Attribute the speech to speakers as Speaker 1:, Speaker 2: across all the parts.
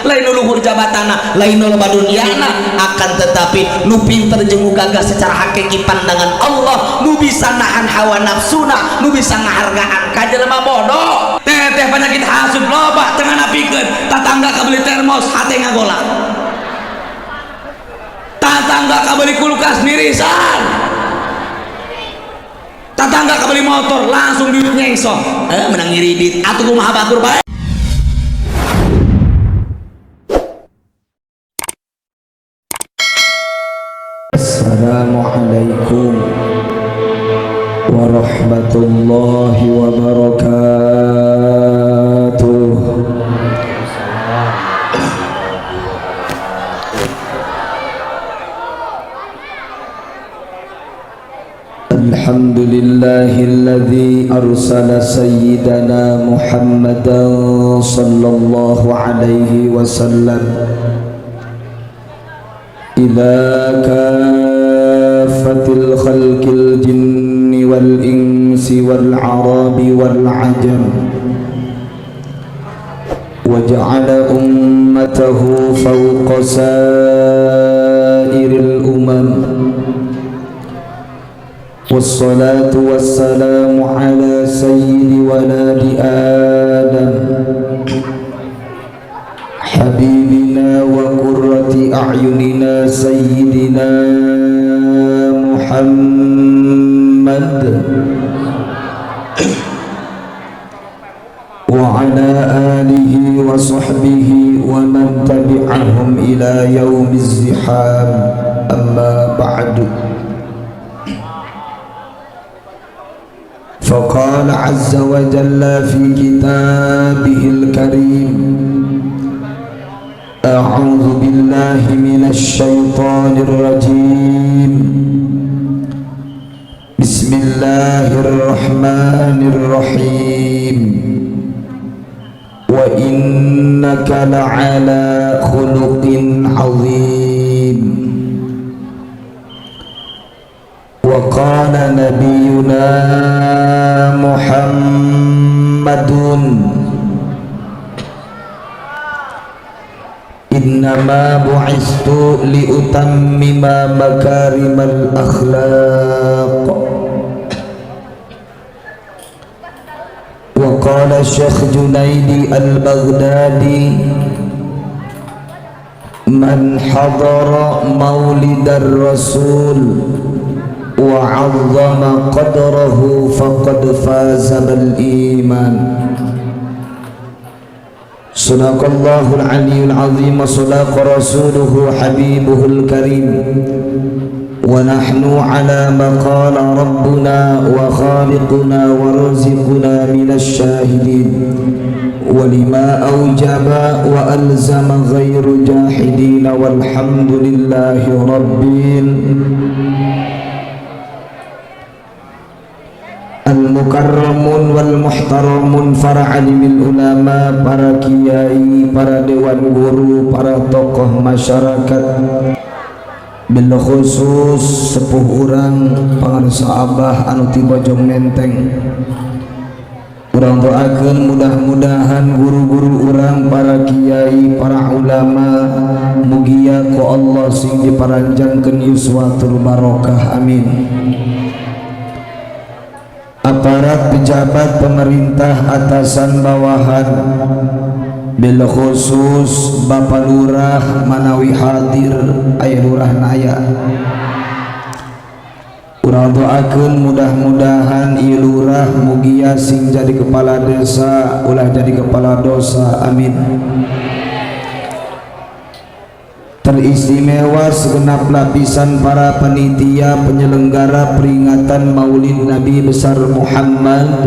Speaker 1: Lain nu luhur jabatana, lain nu loba duniana, akan tetapi nu pinter jeung nu gagah secara hakiki pandangan Allah, nu bisa nahan hawa nafsuna, nu bisa ngahargaan ka jelema bodoh. Teteh penyakit hasud loba tengah napikeun tatangga kabeli termos hate ngagolak, tatangga kabeli kulkas mirisan, tatangga kabeli motor langsung duit nyengsok, menang ngiridit atuh kumaha batur bae.
Speaker 2: Assalamualaikum warahmatullahi wabarakatuh. Alhamdulillahilladzi arsala sayyidana Muhammadan sallallahu alaihi wasallam ila kafatil khalqil jinni wal insi wal arabi wal ajam wa ja'ala ummatahu fawqa sairil umam. Wassalatu wassalamu ala sayyidi waladi Adam habibina wa qurrati a'yunina sayyidina Muhammad wa ala alihi wa sahbihi wa man tabi'ahum ila yaumiz ziham. Amma ba'du. فقال عز وجل في كتابه الكريم: أعوذ بالله من الشيطان الرجيم، بسم الله الرحمن الرحيم، وإنك لعلى خلق عظيم. وقال نبينا محمد: إنما بعثت لأتمم مكارم الأخلاق. وقال الشيخ جنيد البغدادي: من حضر مولد الرسول وعظم قدره فقد فاز بالإيمان. صدق الله العلي العظيم وصدق رسوله حبيبه الكريم، ونحن على ما قال ربنا وخالقنا ورزقنا من الشاهدين، ولما أوجب وألزم غير جاحدين، والحمد لله رب al-mukarramun wal muhtaramun, para alimil ulama, para kiai, para dewan guru, para tokoh masyarakat, bil khusus sepuh urang pangarsa abah anu ti Bojong Menteng. Urang doakeun mudah-mudahan guru-guru urang, para kiai, para ulama, mugia ku Allah sing diparanjangkeun yuswatul barokah, amin. Aparat pejabat pemerintah atasan bawahan, bil khusus Bapak Lurah manawi hadir, aya lurah naya, urang doakeun mudah-mudahan ieu lurah mugia sing jadi kepala desa, ulah jadi kepala dosa, amin. Teristimewa segenap lapisan para panitia penyelenggara peringatan Maulid Nabi besar Muhammad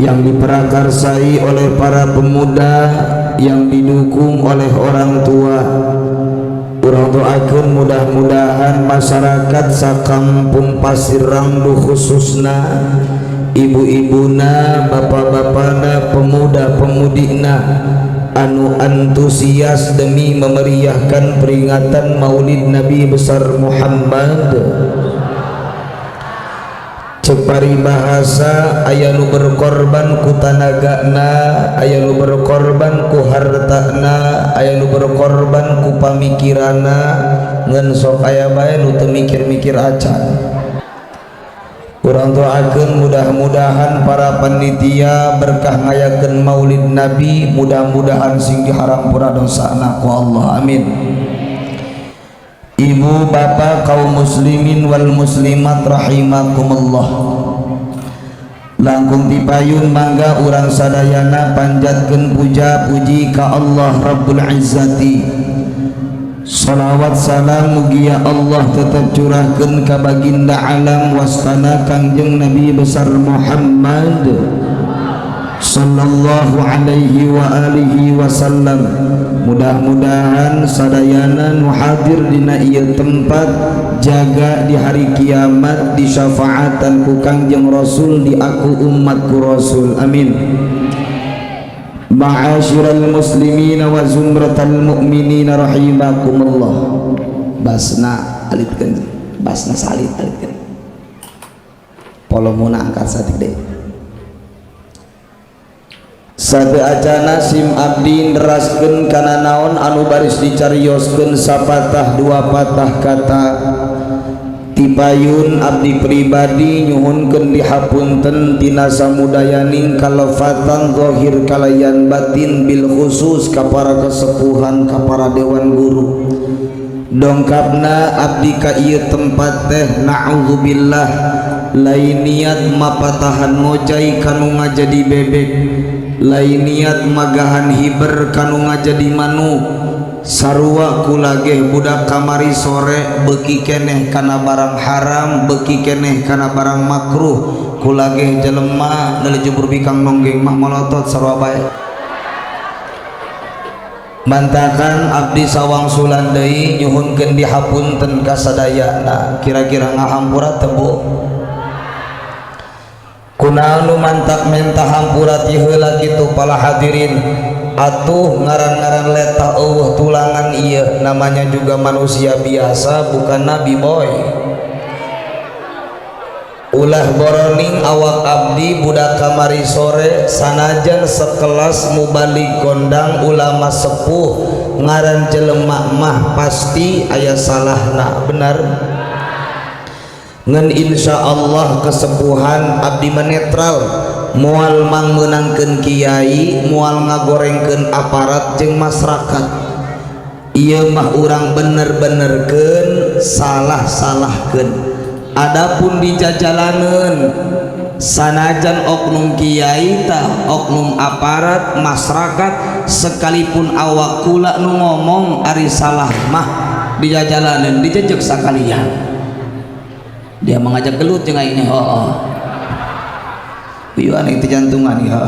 Speaker 2: yang diprakarsai oleh para pemuda, yang didukung oleh orang tua. Urang doakeun mudah-mudahan masyarakat sakampung Pasir Rangdu khususna ibu-ibuna, bapak-bapana, pemuda-pemudina anu antusias demi memeriahkan peringatan Maulid Nabi besar Muhammad. Cek paribahasa aya nu berkorban ku tanagana, aya nu berkorban ku hartana, aya nu berkorban ku pamikiranna, ngan sok aya bae nu teu mikir-mikir acan. Urang doakeun mudah-mudahan para panitia berkah ngayakeun Maulid Nabi, mudah-mudahan sing dihampura dosana ku Allah, amin. Ibu bapak kaum muslimin wal muslimat rahimakumullah, langkung tipayun mangga urang sadayana panjatkeun puja puji ka Allah Rabbul Izzati. Salawat salam mugia Allah tetap curahkeun ka baginda alam wastana Kangjeng Nabi besar Muhammad sallallahu alaihi wa alihi wasallam. Mudah-mudahan sadayana nu hadir dina ieu tempat jaga di hari kiamat disyafaatan ku Kangjeng Rasul, di aku umatku Rasul, amin. Ma'asyiral muslimina wa zumratal mu'minina rahimakumullah.
Speaker 1: Basna alitkeun, basna salit alitkeun, polomuna angkat satik deui.
Speaker 2: Sateuacana sim abdi neraskeun kana naon anu baris dicarioskeun sapatah dua patah kata. Tipayun abdi pribadi nyuhunkeun dihapunten tina samudayaning kalefatan zahir kalayan batin, bil khusus ka para kesepuhan, ka para dewan guru. Dongkapna abdi ka ieu tempat teh na'udzubillah lain niat mapatahan ngojay kanu ngajadi bebek, lain niat magahan hiber kanu ngajadi manuk. Sarua kula geh budak kamari sore beuki keneh kana barang haram, beuki keneh kana barang makruh. Kula geh jelema neuli jubur bikang nonggeng mah molotot sarua bae. Mantakan abdi sawangsulan deui nyuhunkeun dihapunten ka sadayana. Kira-kira ngahampura teu Bu? Kunaon nu mantak menta hampura ti heula kitu pala hadirin? Atuh ngaran-ngaran letah eueuh tulangan ieu, namanya juga manusia biasa, bukan nabi boy. Ulah boroning awak abdi budak kamari sore sanajan sekelas mubalig kondang ulama sepuh, ngaran jelema mah pasti aya salahna, benar? Ngan insya Allah kesepuhan abdi menetral, moal mangmeunangkeun kiai, moal ngagorengkeun aparat jeung masyarakat. Ieu mah urang bener-benerkeun, salah-salahkeun. Adapun di jajalaneun sanajan oknum kiai tah, oknum aparat masyarakat, sekalipun awak kula nu ngomong, ari salah mah di jajalaneun dijejek sakalian. Dia mengajak gelut jeung aing. Oh, oh. Piuan itu jantungan ya.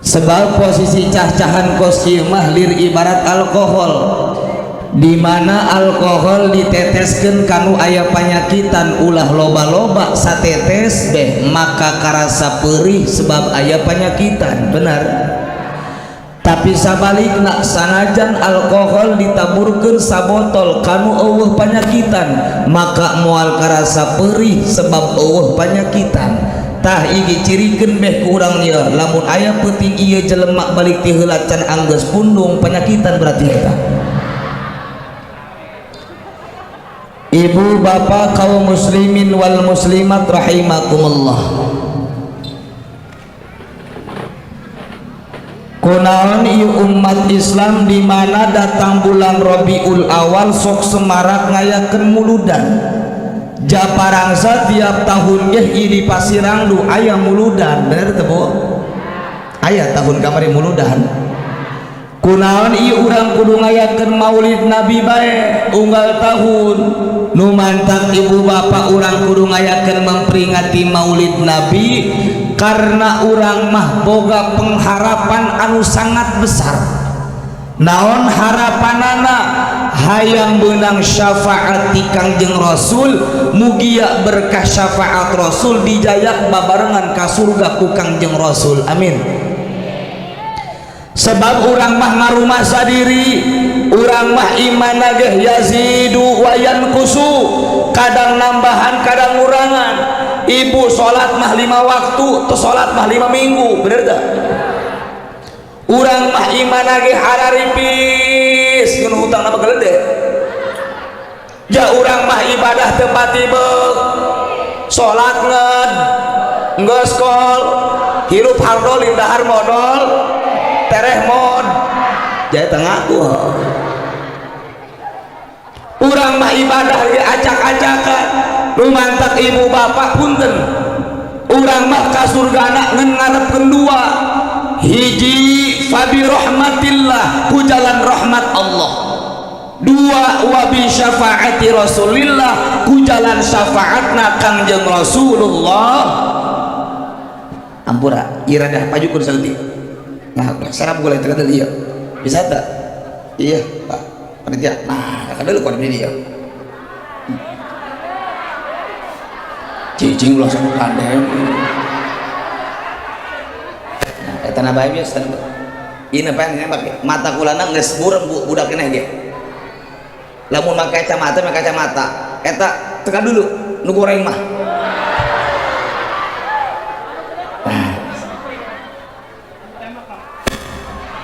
Speaker 2: Sebab posisi cah-cahan kos kieu mah lir ibarat alkohol, di mana alkohol diteteskeun kanu aya panyakitan, ulah loba-loba, satetes beh maka karasa perih sebab aya panyakitan, benar? Tapi sabalikna sanajan alkohol ditaburkeun sabotol kanu eueuh panyakitan, maka moal karasa perih sebab eueuh panyakitan. Tah iki cirikeun beh ku urang ieu, lamun aya peuting ieu jelema balik ti heula can anggeus pundung panyakitan berarti eta. Ibu bapak kaum muslimin wal muslimat rahimakumullah. Kunaon ieu umat Islam di mana datang bulan Rabiul Awal sok semarak ngayakeun muludan. Japarangsa tiap tahun ge ieu di Pasirangdu aya muludan, bener teu Bu? Aya tahun kamari muludan. Kunaon ieu urang kudu ngayakeun Maulid Nabi bae unggal tahun. Nu mantak ibu bapak urang kudu ngayakeun memperingati Maulid Nabi karena urang mah boga pengharapan anu sangat besar. Naon harapanana? Hayang beunang syafaat ti Kangjeng Rasul, mugia berkah syafaat Rasul dijayak babarengan ka surga ku Kangjeng Rasul, amin. Sebab urang mah ngarumasa diri, urang mah iman geh yazidu wa yanqusu,
Speaker 1: Kadang nambahan, kadang ngurangan. Ibu sholat mah 5 waktu, teu sholat mah 5 minggu, bener tak? Urang mah iman lagi hararipis ngeun hutang nama gelede. Ja urang mah ibadah teu patibeg, salat nged geus kol, hirup hardolin dahar modol, tereh mod. Jadi tengahku urang mah ibadah ge acak-acakan. Nu mantak ibu bapak punten, urang mah ka surgana ngan ngarepkeun dua. Hiji fabi rahmatillah, ku jalan rahmat Allah. Dua wabi syafaati Rasulillah, ku jalan syafaatna Kangjeng Rasulullah. Ampura, ieu rada pajukeun saeutik. Nah, sarap gula teh ieu. Bisa tak? Iya, Pak. Panitia. Nah, kada lu kuat ini dia. Cicing ulah sama kandem. Nah, eta na bae biasa. Ieu pengen nembak mata kulana geus burem bu, budak keneh ge. Lamun make kacamata, make kacamata. Eta teka dulu nu goreng mah.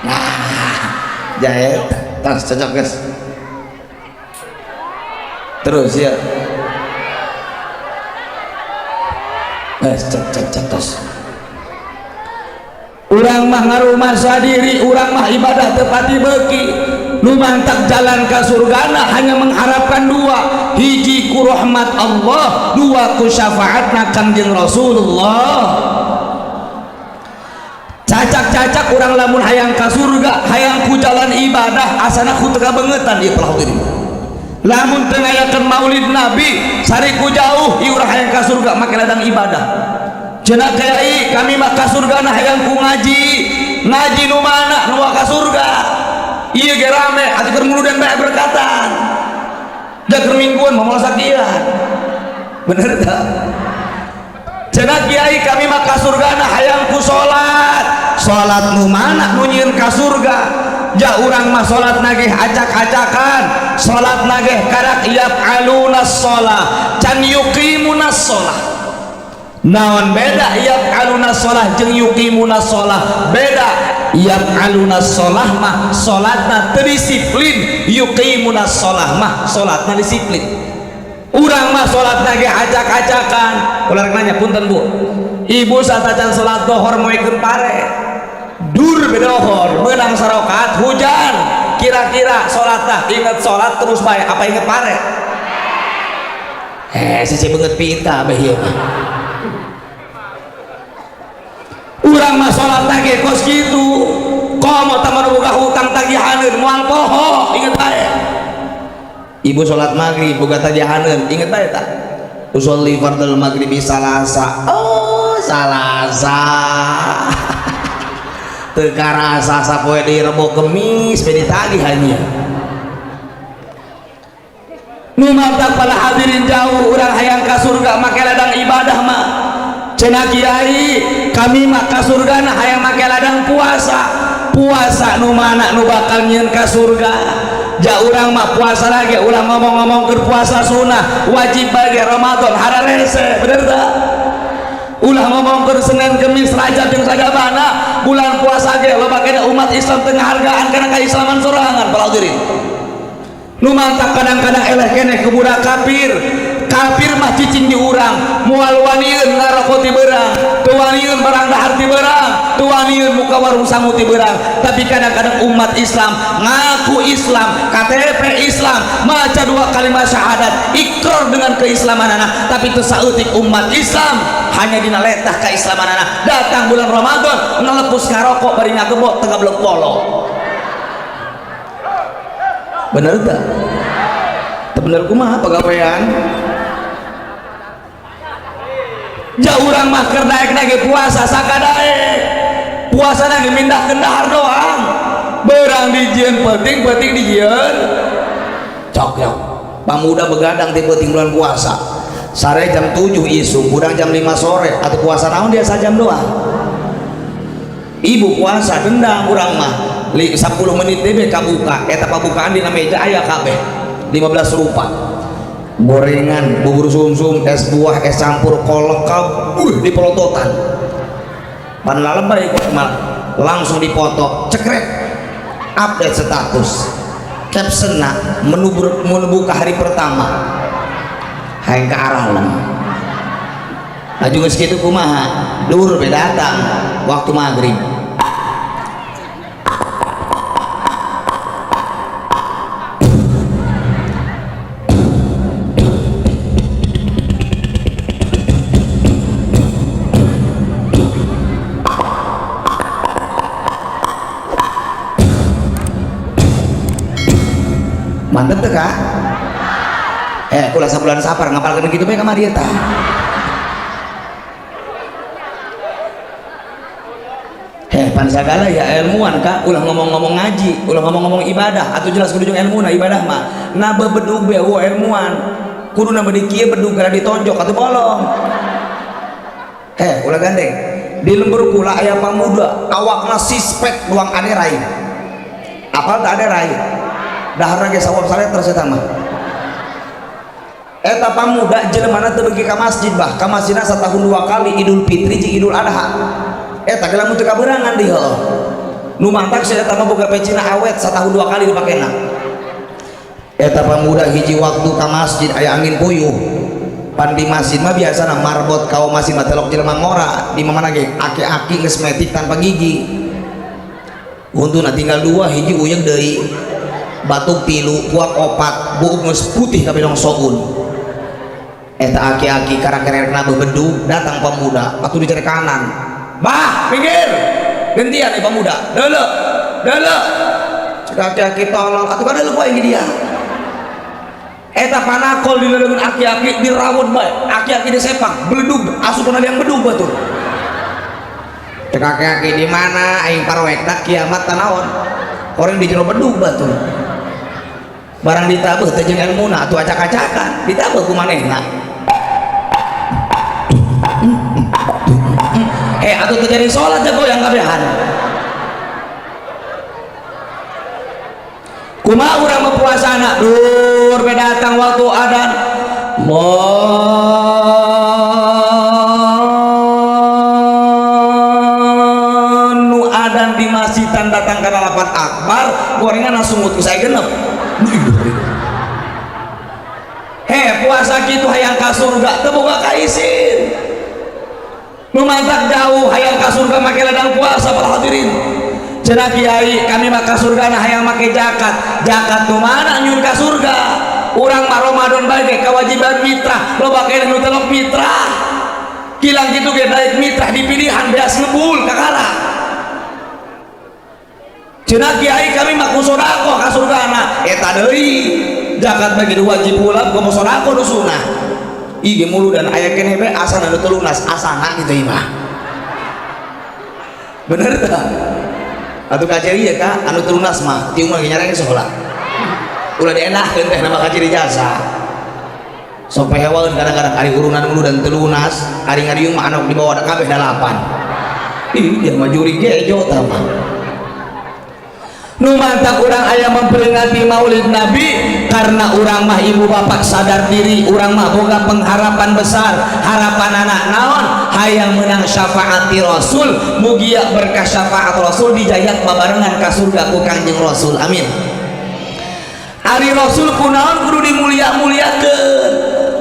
Speaker 1: Nah, jahit tas cocok guys. Terus ya. Cek cek cek tos. Urang mah ngarumasa diri, urang mah ibadah teu pati beuki. Nu mantak jalan ka surgana hanya mengharapkan dua, hiji ku rahmat Allah, dua ku syafaatna Kangjeng Rasulullah. Cacak-cacak urang lamun hayang ka surga, hayang ku jalan ibadah asana ku teu kabeungetan ieu pelah diri. Lamun teu ngayakeun maulid Nabi, sari ku jauh ieu urang hayang ka surga make ladang ibadah. Cenah kiai kami mah ka surgana hayang ku ngaji, ngaji nu mana nu ka surga. Ieu ge rame atuh keur muludan bae berkatan. Da keur mingguan moal sakian. Bener teu? Cenah kiai kami mah ka surgana hayang ku salat. Salat nu mana nu nyieun ka surga? Ja urang mah salat nagih acak-acakan, salat nagih karak yaf'aluna shalah, can yuqimuna shalah. Naon beda yaf'aluna shalah jeung yuqimuna shalah? Beda. Yaf'aluna shalah mah salatna teu disiplin, yuqimuna shalah mah salatna disiplin. Urang mah salatna ge acak-acakan. Ulah rek nanya punten Bu. Ibu satacan salat dohor moekeun pare. Dur bedohor menang sarokat hujan. Kira-kira salatna inget salat terus bae apa inget pare? Sisi banget pita beh ieu mah. Urang mah salat ge kos kitu. Komo taman boga hutang tagihaneun moal poho, inget bae. Ibu salat maghrib boga tagihaneun, inget bae tah. Usolli fardal maghribi salasa. Oh, salasa. Teu karasa sapoe deui Rebo Kemis beh ditagih hanya. Nu mantak pala hadirin jauh urang hayang ka surga make ladang ibadah mah. Cenah kiai kami mah ka surgana hayang make ladang puasa. Puasa nu mana nu bakal nyieun ka surga? Ja urang mah puasa lagi ulah ngomong-ngomong keur puasa sunah wajib bagi Ramadan hararese, bener teu? Ulah ngomong keur Senin Kemis Rajab jeung sagabana bulan puasa ge loba keneh umat Islam teu ngahargaan kana kaislaman sorangan para hadirin. Nu mantak kadang-kadang eleh keneh ke budak kafir. Kafir mah cicing di urang, moal wanieun ngarokok ti beurang, teu wanieun barang dahar ti beurang, teu wanieun muka warung sangu ti beurang. Tapi kadang-kadang umat Islam ngaku Islam, KTP Islam, maca dua kalimat syahadat, ikrar dengan keislamanana, tapi teu saeutik umat Islam hanya dina letah keislamanana. Datang bulan Ramadan ngalepus ngarokok bari ngagebok teu gablek polo. Bener teu? Teu bener kumaha pagawean? Ja urang mah keur daek ge puasa sakadaek. Puasa ge mindahkeun dahar doang. Beurang dijieun peuting, peuting dijieun cok cok. Pamuda begadang ti peuting bulan puasa. Sare jam 7 isuk, budang jam 5 sore, atau puasa naon dia sajam doang. Ibu puasa dendam urang mah. 10 menit deh kabuka, eta pabukaan dina meja aya kabeh. 15 rupa. Gorengan, bubur sumsum, es buah, es campur, kolak kabeh di pelototan. Pan lalebay kok malah langsung dipoto, cekrek, update status. Captionna menu menu buka hari pertama. Hayang ka aralem. Laju geus kitu kumaha? Dur be datang waktu maghrib. Mantep tuh kak? Kula sabulan sapar ngapalkeun kitu bae kamari eta. Pan sagala ya ilmuwan kak, ulah ngomong-ngomong ngaji, ulah ngomong-ngomong ibadah, atuh jelas kudu jeung ilmuna ibadah mah. Na bebedug be eueuh ilmuwan. Kuduna mah di kieu bedug kana ditonjok atuh bolong. Ulah gandeng. Di lembur kula aya pamuda, awakna sispek luang aderai. Apal teu aderai? Dahar ge sawab saleter eta mah. Eta pamuda jelemana teu beuki ka masjid bah, ka masjidna satahun 2 kali Idul Fitri jeung Idul Adha. Eta ge lamun teu kaberangan di heueuh. Nu mantak si eta mah boga pecina awet satahun 2 kali dipakena. Eta pamuda hiji waktu ka masjid aya angin puyuh. Pan di masjid mah biasana marbot kaum masjid mah telok jelema ngora, di mana ge aki-aki geus metik tanpa gigi. Untuna tinggal 2 hiji uyeg deui. Batuk 3, kuak 4, buuk geus putih kabeh dong soun. Eta aki-aki karak-karakna bebedug datang pemuda atuh dicari kanan. Bah, minggir. Gantian nih pemuda. Deuleu. Deuleu. Cek aki-aki tolol atuh kadeuleu ku aing dia. Eta panakol di leuleungeun aki-aki dirawon bae. Aki-aki disepak, beledug, asupna yang bedug batur. Cek aki-aki di mana aing paroekna kiamat tanaon. Koreng di jero bedug batur. Barang ditabeuh teh jeung elmuna atuh acak-acakan, ditabeuh ku manehna. Atuh teu jadi salat teh goyang kabehan. Kumaha urang mah puasana? Dur be datang waktu adan. Nu adan di masjidan datang kana lapan akbar, gorengan langsung ngut saya genep. Puasa kitu hayang ka surga teu boga kaisin. Nu mantak jauh hayang ka surga make ladang puasa para hadirin. Cenah kiai kami mah ka surga na hayang make zakat. Zakat nu mana nyun ka surga? Urang mah Ramadan bae ge kewajiban mitrah, loba keneh nu telok mitrah. Kilang kitu ge daek mitrah di pilihan beas ngebul kakara. Cenah kiai kami mah ku sedekah ka surgana. Eta deui zakat bagi wajib pula ku sedekah nu sunah. Ih ge mulu dan aya keneh bae asana nu teu lunas, asana kitu ieu mah. Bener teu? Atuh kaciri ya kak, anu teu lunas mah tiung mah nyareng sekolah. Ulah dienahkeun teh nama kaciri jasa. Sok pehewaeun kadang-kadang ari urunan mulu dan teu lunas, ari ngariung mah anu dibawa kabeh 8. Ih dia mah juri gejo tah mah. Nu mantak urang aya memperingati Maulid Nabi karena urang mah ibu bapak sadar diri, urang mah boga pengharapan besar, harapan anak naon hayang menang syafaati Rasul, mugia berkah syafaat Rasul dijayak babarengan ka surga ku Kangjeng Rasul. Amin. Ari Rasul kunaon kudu dimulia-muliakeun,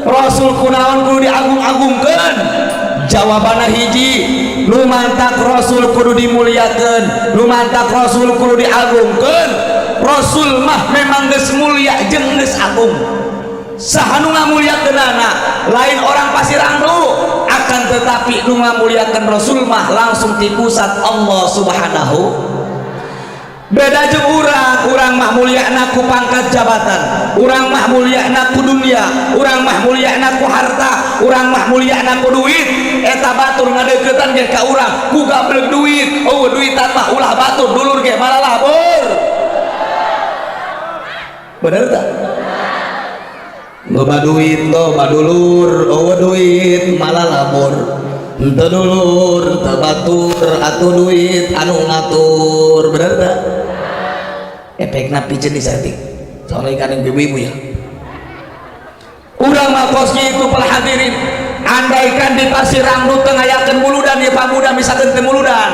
Speaker 1: Rasul kunaon kudu diagung-agungkeun. Jawabanna hiji, nu mantak Rasul kudu dimuliakeun, nu mantak Rasul kudu diagungkeun. Rasul mah memang geus mulia jeung geus agung. Saha nu ngamuliakeunana? Lain orang Pasirangdu, akan tetapi nu ngamuliakeun Rasul mah langsung ti pusat Allah Subhanahu. Beda jeung urang, urang mah muliana ku pangkat jabatan, urang mah muliana ku dunia, urang mah muliana ku harta, urang mah muliana ku duit. Eta batur ngadeuketan ge ka urang ku gablek duit. Oh duitan mah ulah batur, dulur ge malah labur. Bener tak? Loba duit loba dulur, oh duit malah labur. Henteu dulur teu batur, atuh duit anu ngatur. Bener tak? Efekna piceun di saeutik. Soalnya kadang ibu-ibu ya. Urang mah kos kitu para hadirin, andaikan di Pasir Rangdu teu ngayakeun muludan ieu pamuda misalkan teu muludan,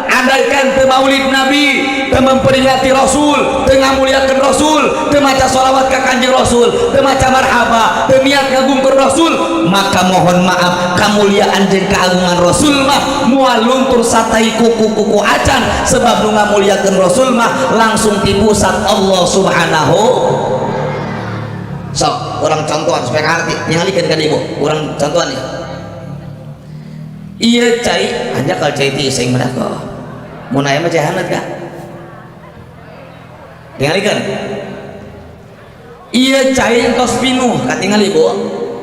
Speaker 1: andaikan teu maulid Nabi, teu memperingati Rasul, teu ngamuliakeun Rasul, teu maca sholawat ka Kanjeng Rasul, teu maca marhaba, teu niat ngagungkeun Rasul, maka mohon maaf kamuliaan jeung keagungan Rasul mah moal luntur satai kuku-kuku acan, sebab nu ngamuliakeun Rasul mah langsung ti pusat Allah Subhanahu. Sok urang contohan supaya ngerti, ningalikeun ka ibu, urang contohan ya. Ieu cai hanjakal cai ti sing menako mun aya mah cai haneut ka tingalikeun. Ieu cai entos pinuh katingali ibu,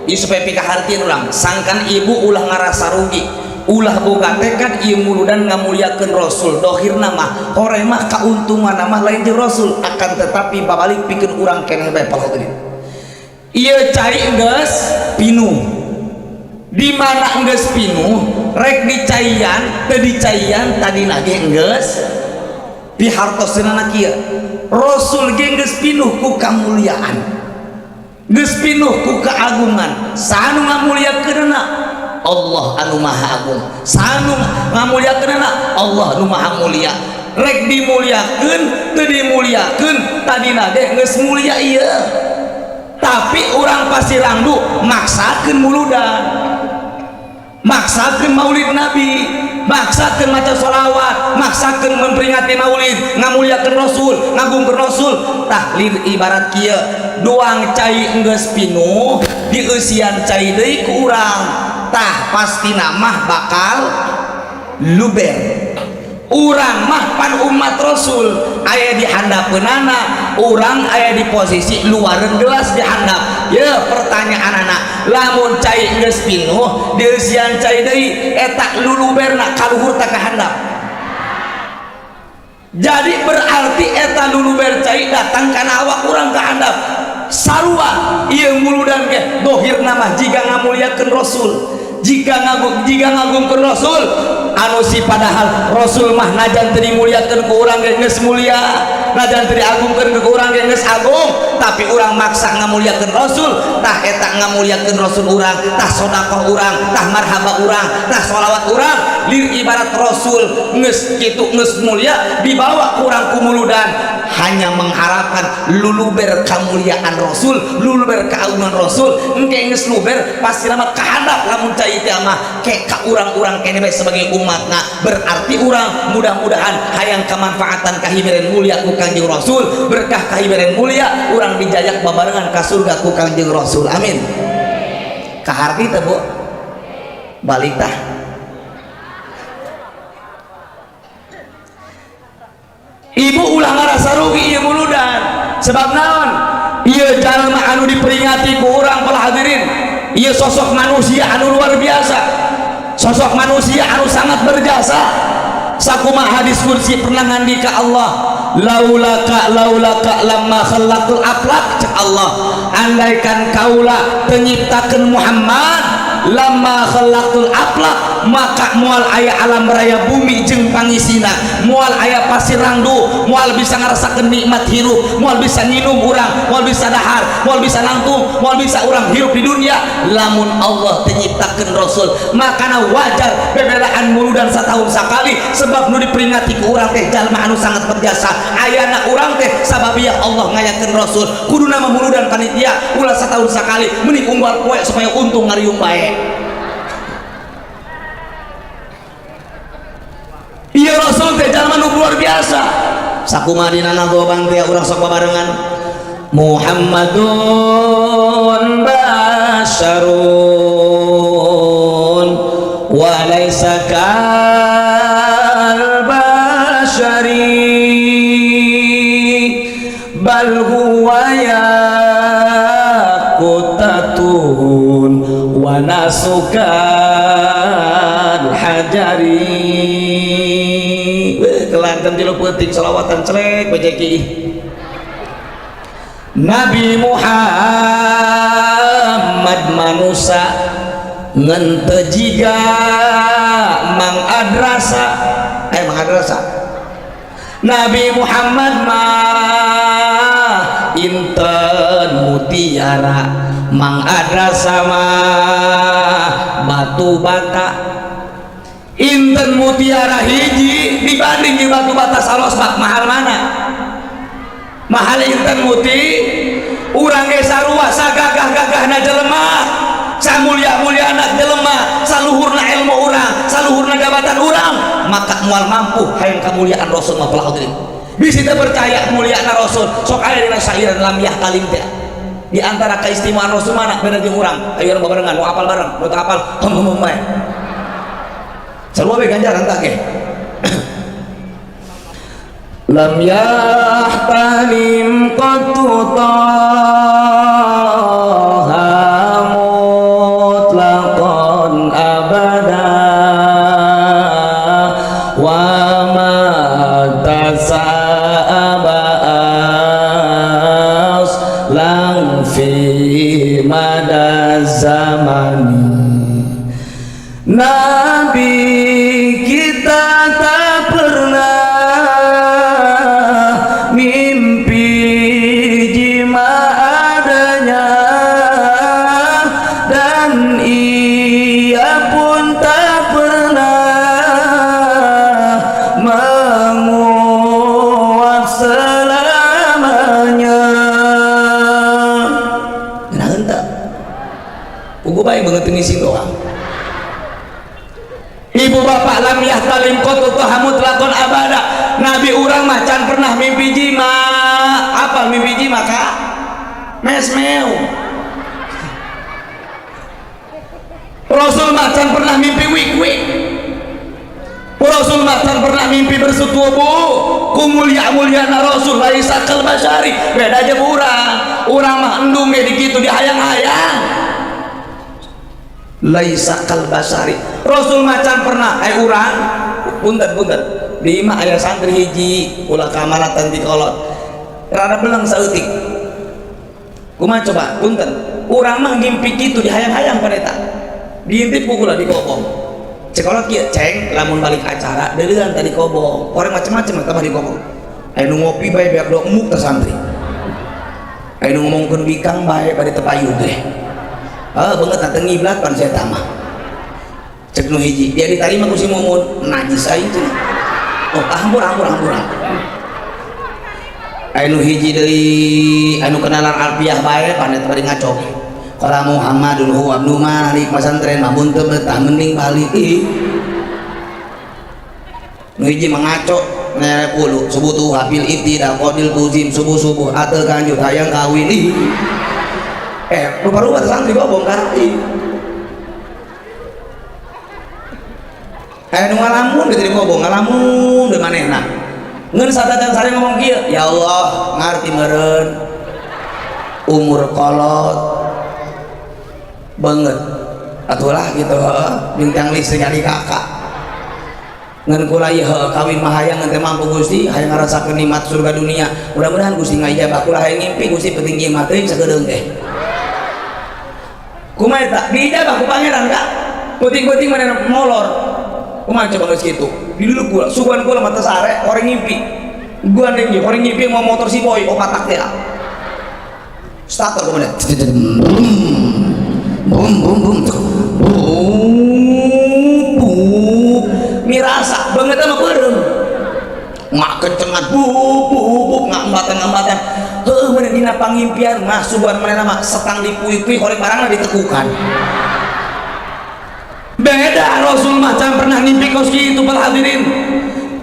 Speaker 1: ieu supaya pikahartieun urang, sangkan ibu ulah ngarasa rugi, ulah boga tekad ieu muludan ngamuliakeun Rasul, dohirna mah hore mah kauntungan mah lain jeung Rasul, akan tetapi babalik pikeun urang keneh bae palahudin. Ieu cai geus pinuh, di mana geus pinuh rek dicaian teu dicaian tadi lagi geus dihartoseunana kieu. Rasul ge geus pinuh ku kamuliaan, geus pinuh ku keagungan, sanu ngamuliakeunana Allah anu maha agung, sanu ngamuliakeunana Allah anu maha mulia. Rek dimuliakeun teu dimuliakeun tadina ge geus mulia ieu, tapi orang Pasir Rangdu maksakeun muludan, maksakeun maulid Nabi, maksakeun maca sholawat, maksakeun memperingati maulid, ngamuliakeun Rasul, ngagungkeun Rasul. Tah ibarat kieu, duang cai geus pinuh dieusian cai deui ku urang, tah pastina mah bakal luber. Urang mah pan umat Rasul aya di handapeunana, urang aya di posisi luareun gelas di handap. Ya pertanyaan anak, lamun cai geus pinuh dieusian cai deui eta luluberna kaluhur ta ka handap? Jadi berarti eta luluber cai datang kana awak urang ka handap. Sarua ieu muludan ge dohirna mah jiga ngamuliakeun Rasul, jika ngagungkeun Rasul, anu si padahal Rasul mah najan teu dimuliakeun ku urang ge geus mulia, najan teu diagungkeun ku urang ge geus agung, tapi urang maksa ngamuliakeun Rasul. Tah eta ngamuliakeun Rasul urang, tah sedekah urang, tah marhaba urang, tah sholawat urang, lir ibarat Rasul geus kitu geus mulia dibawa ku urang ku muludan, hanya mengharapkan luluber kemuliaan Rasul, luluber keagungan Rasul. Engke geus luber pasti lama kahandap lamun cai teh mah ke ka urang-urang kene bae sebagai umatna. Berarti urang mudah-mudahan hayang kemanfaatan kahiberen mulia ku Kanjeng Rasul, berkah kahiberen mulia urang dijayak babarengan ka surga ku Kanjeng Rasul. Amin. Kaharti teh Bu, balik tah. Ibu ulah ngarasa rugi ieu muludan, sebab naon? Ieu jalma anu diperingati ku urang para hadirin, ieu sosok manusia anu luar biasa, sosok manusia anu sangat berjasa. Sakumaha hadis kursi pernah ngandika Allah, laulaka laulaka lamma khalaqul aflak, cek Allah, andaikan kaula teu nyiptakeun Muhammad, lamma khalaqul aflak, maka moal aya alam raya bumi jeung pangisina, moal aya Pasir Rangdu, moal bisa ngarasakeun nikmat hirup, moal bisa nginum urang, moal bisa dahar, moal bisa nangtung, moal bisa urang hirup di dunia lamun Allah teu nyiptakeun Rasul. Makana wajar bebelaan muludan satahun sakali, sebab nu diperingati ku urang teh jalma anu sangat berjasa. Ayana urang teh sababiyah Allah ngayakeun Rasul. Kuduna mah muludan panitia ulah satahun sakali, mending unggal poe supaya untung ngariung bae. Iya Rasul teh jalma nu luar biasa. Sakumaha dina nagoban teh urang sok babarengan Muhammadun basyarun wa laisa kal basyari bal huwa yaqutatun wa nasukan hajari. Kelantan tilu peuting selawatan celek bejeki. Nabi Muhammad manusia ngan teu jiga Mang Adrasa, Mang Adrasa. Nabi Muhammad mah inten Mutiara Mang ada sama batu bata. Inten mutiara hiji dibanding jeung batu bata salosbak, mahal mana? Mahal inten muti. Urang ge sarua sagagah-gagahna jelema, samulia-muliana jelema, saluhurna ilmu urang, saluhurna jabatan urang, maka moal mampu hayang kamuliaan Rasul mah. Hadirin, bisi teu percaya muliana Rasul, sok aya dina syairan lam yahtalim teh. Di antara keistimewaan Rasul mana beda jeung urang? Ayo urang babarengan, nu apal bareng, nu teu apal hem hem bae. Sarua we ganjaran tah ge.
Speaker 2: Lam yahtalim qattu taha mutlaqan abada wa ma tasaba aslan fi mada zamani. Nabi kita tak pernah mimpi jima adanya, dan ia pun tak pernah menguap selamanya.
Speaker 1: Nah, henteu. Puguh bae beungeut ngisi doang. Ibu bapak, lam yahtalim qattu taha mutlaqan abada. Nabi urang mah can pernah mimpi jima. Apa mimpi jima kak? Mesmeu. Rasul mah can pernah mimpi wik-wik. Rasul mah can pernah mimpi bersetubuh. Ku mulia-muliana Rasul laisa kal basyari. Beda aja urang. Urang mah endung ge dikitu dihayang-hayang. Laisa kal basari. Rasul macan pernah urang punten-punten di imah aya santri hiji ulah kamaratan ti kolot rada belang saeutik kumaha coba punten urang mah ngimpi kitu dihayang-hayang paneta diintip ku kula di kobong cek kolot kieu ceng lamun balik acara deuleuan tadi kobong orang macem-macem tambah di kobong aya nu ngopi bae beak do emuk teh santri aya nu ngomongkeun bikang bae bade teu payu teh. Ah banget teh ngiblat pan saya tamah cek nu hiji dia diterima ku si Mumun najis aing cenah. Oh hampur hampur hampur anu hiji deui anu kenalan alfiah bae panet bari ngaco qala Muhammadun huwa ibnu Malik masantren mah teu betah mending balik. Ih nu hiji mengaco nere puluh subuh tuh hafil ibtida qadil tuzim subuh-subuh ateu kanjut hayang kawin. Ih rupa-rupa santri bobong kan. Ih nu ngalamun gitu di kobong ngalamun di manehna ngeun satacan sare ngomong kieu ya Allah ngarti meureun umur kolot banget atulah gitu bintang listrik adik kakak ngeun kula ieu kawin mah hayang teh mampu Gusti hayang ngarasakeun nikmat surga dunia mudah-mudahan Gusti ngajabah kula hayang ngimpi Gusti penting ieu mah teuing sakedeung teh kumaha eta diijabah ku pangeran kak penting-penting manehna molor kumaha coba geus kitu di dulu kula sugan kula mata sare orang ngimpi gua neng orang ngimpi mau motor si boy opat tak teh starter kumaha bum bum bum bum mirasa banget sama beureum ngak kencengan bub bub ngak embatan-embatan heuh mun dina pangimpian mah sugan manehna mah setang dipui-pui horeng barangna ditekukan. Beda Rasul mah can pernah ngimpi kos kitu pal hadirin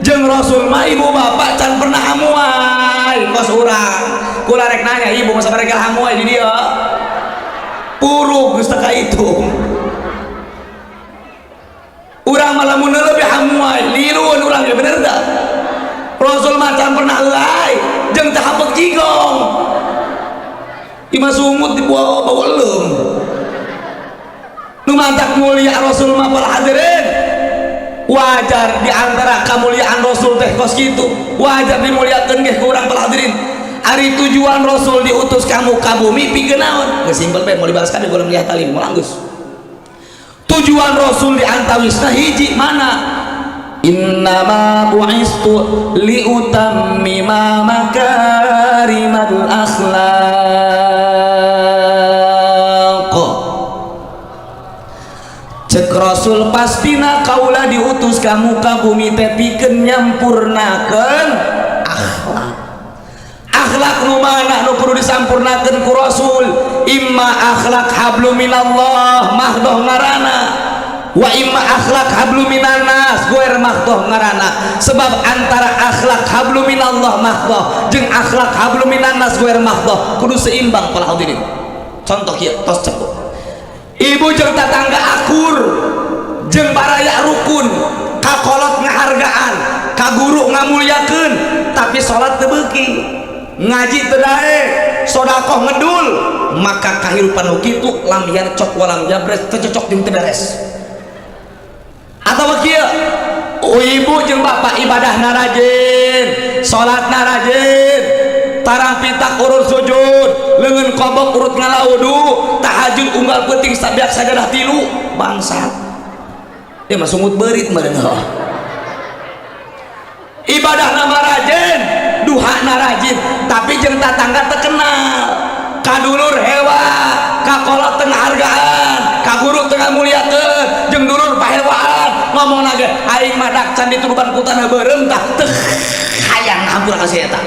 Speaker 1: jeung Rasul mah ibu bapak can pernah hamuai kos urang kula rek nanya ibu masa mereka hamuai di dieu puruk geus teu kaitung urang mah lamun leuwih hamuai lilueun urang ge bener teu Rasul mah can pernah euai jeung teu hapek jigong imah sungut dibawa bawa leum nu mantak mulia Rasul mah para hadirin wajar di antara kemuliaan Rasul teh kos kitu wajar dimuliakeun ge ku urang para hadirin. Ari tujuan Rasul diutus ka muka bumi pikeun naon geus simpel bae mau dibalas kabeh golong lihat talim moal geus tujuan Rasul di antawisna hiji mana
Speaker 2: innama bu'istu liutammima makarimal akhlaq.
Speaker 1: diutus ka muka bumi teh pikeun nyampurnakeun akhlak. Akhlak nu mana nu kudu disampurnakeun ku Rasul? Imma akhlak hablum minallah mahdoh ngaranna, wa imma akhlak hablum minannas goer mahdoh ngaranna. Sebab antara akhlak hablum minallah mahdoh jeung akhlak hablum minannas goer mahdoh kudu seimbang para hadirin. Contoh kieu tos cepet, ibu jeung tatangga akur, jeung baraya rukun, kakolot ngahargaan, ka guru ngamulyakeun, tapi salat teu beuki, ngaji teu daek, sedekah ngedul, maka kahirupan nu kitu lam yarcok walam jabres, teu cocok jeung teu beres. Atawa kieu, ibu jeung bapak ibadahna rajin, salatna rajin, tarang pitak urut sujud, leungeun kobok urut ngalaudu, tahajud unggal peuting sabiak sajadah tilu, bangsat. Dia mah sungut beurit meureun heuh. Ibadahna mah rajin, duhana rajin, tapi jeung tatangga teu kenal, ka dulur hewa, ka kolot teu ngahargaan, ka guru teu ngamuliakeun, jeung dulur pahewaan, ngomongna ge aing mah dak can dituruban ku tanah beureum tah teu hayang hampura ka si eta.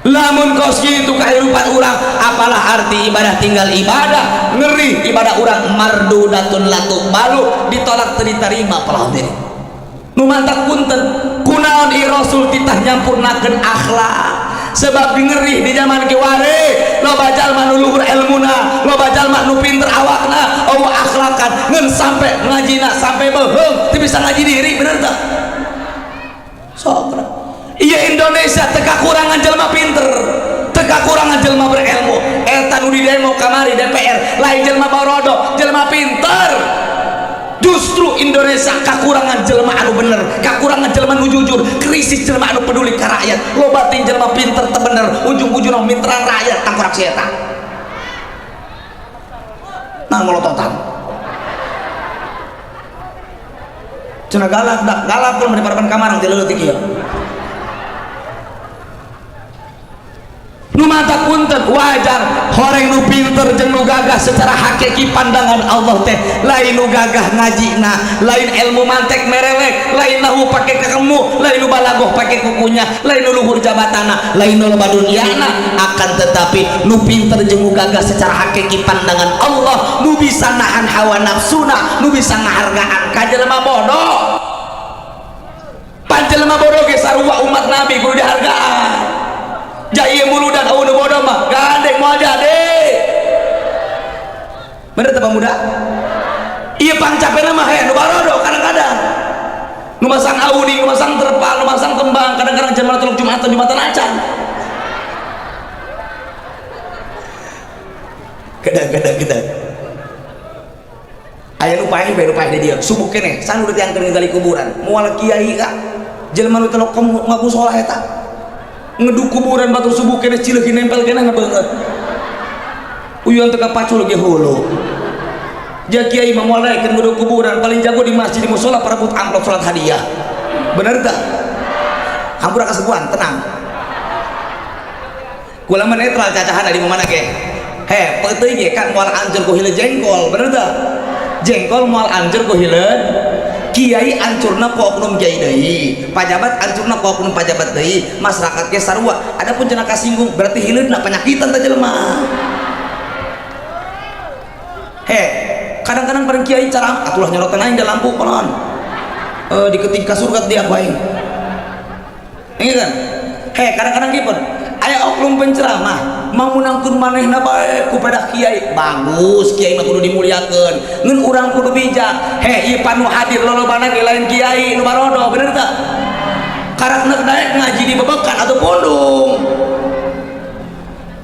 Speaker 1: Lamun kos kitu kahirupan urang, apalah arti ibadah tinggal ibadah, ngeri ibadah urang mardudatun latu balu ditolak teu diterima para hadirin. Nu mantak punten, kunaon i Rasul titah nyampurnakeun akhlak? Sebab ngeri di zaman kiwari loba jalma nu luhur elmuna, loba jalma nu pinter awakna, eueuh akhlakan ngan sampai ngajina sampai beuheung teu bisa ngaji diri, bener teu? Sok iya Indonesia teu kakurangan jelema pinter, teu kakurangan jelema berilmu. Eta nu di demo kamari DPR lain jelema barodo, jelema pinter. Justru Indonesia kakurangan jelema anu bener, kakurangan jelema nu jujur, krisis jelema anu peduli ka rakyat. Loba ting jelema pinter teu bener, ujung-ujungna miteran rakyat tangkorak si eta. Nah molototan. Cenah galak dak, galak mah di parapan kamarang ti leutik ieu. Nu mata punten wajar horeng nu pinter jeung nu gagah secara hakiki pandangan Allah teh lain nu gagah ngajina, lain ilmu mantek merelek, lain nahu pake kekemu, lain nu balagoh pake kukunya, lain nu luhur jabatana, lain nu loba duniana, akan tetapi nu pinter jeung nu gagah secara hakiki pandangan Allah nu bisa nahan hawa nafsuna, nu bisa ngahargaan ka jelema bodoh. Pan jelema bodoh ge sarua umat Nabi kudu dihargaan. Jaya muludan eueuh nu bodoh mah gandeng moal jadi. Bener teh pemuda? Ieu pangcapena mah nu barodo kadang-kadang. Nu masang audi, nu masang terpal, nu masang kembang, kadang-kadang jelema tulung Jumatan, Jumatan acan. Kadang-kadang. Aya nu paeh bae nu paeh di dieu, subuh keneh, san udah tiang gali kuburan. Moal kiai ka. Jelema nu telok ngaku salah eta. Ngeduk kuburan batur subuh kene cileuh nempel kene ngabeungeut. Uyuan teu kapacul ge hulu. Ja kiai mah moal daekeun ngeduk kuburan, paling jago di masjid di musala parebut amplop salat hadiah. Bener teu? Hampura kasepuhan, tenang. Kula mah netral cacahan di mana ge. He, peuteui ge kan moal ancur ku hileud jengkol, bener teu? Jengkol moal ancur ku hileud. Kiai ancurna ku oknum kiai deui, pajabat ancurna ku oknum pajabat deui, masyarakat ge sarua. Adapun cenah kasinggung berarti hileudna penyakitan teh jelema. He, kadang-kadang bareng kiai cara atulah nyorotan aing da lampu kolon. Diketik ka surga dia ku aing. Ingat kan? He, kadang-kadang kieu pun aya oknum penceramah mau menangkeun manehna bae ku pedah kiai. Bagus, kiai mah kudu dimuliakeun. Ngan urang kudu bijak. He, ieu panu hadir lolobana ge lain kiai nu barodo, bener teu? Karakna daek ngaji di bebekan atau pondong.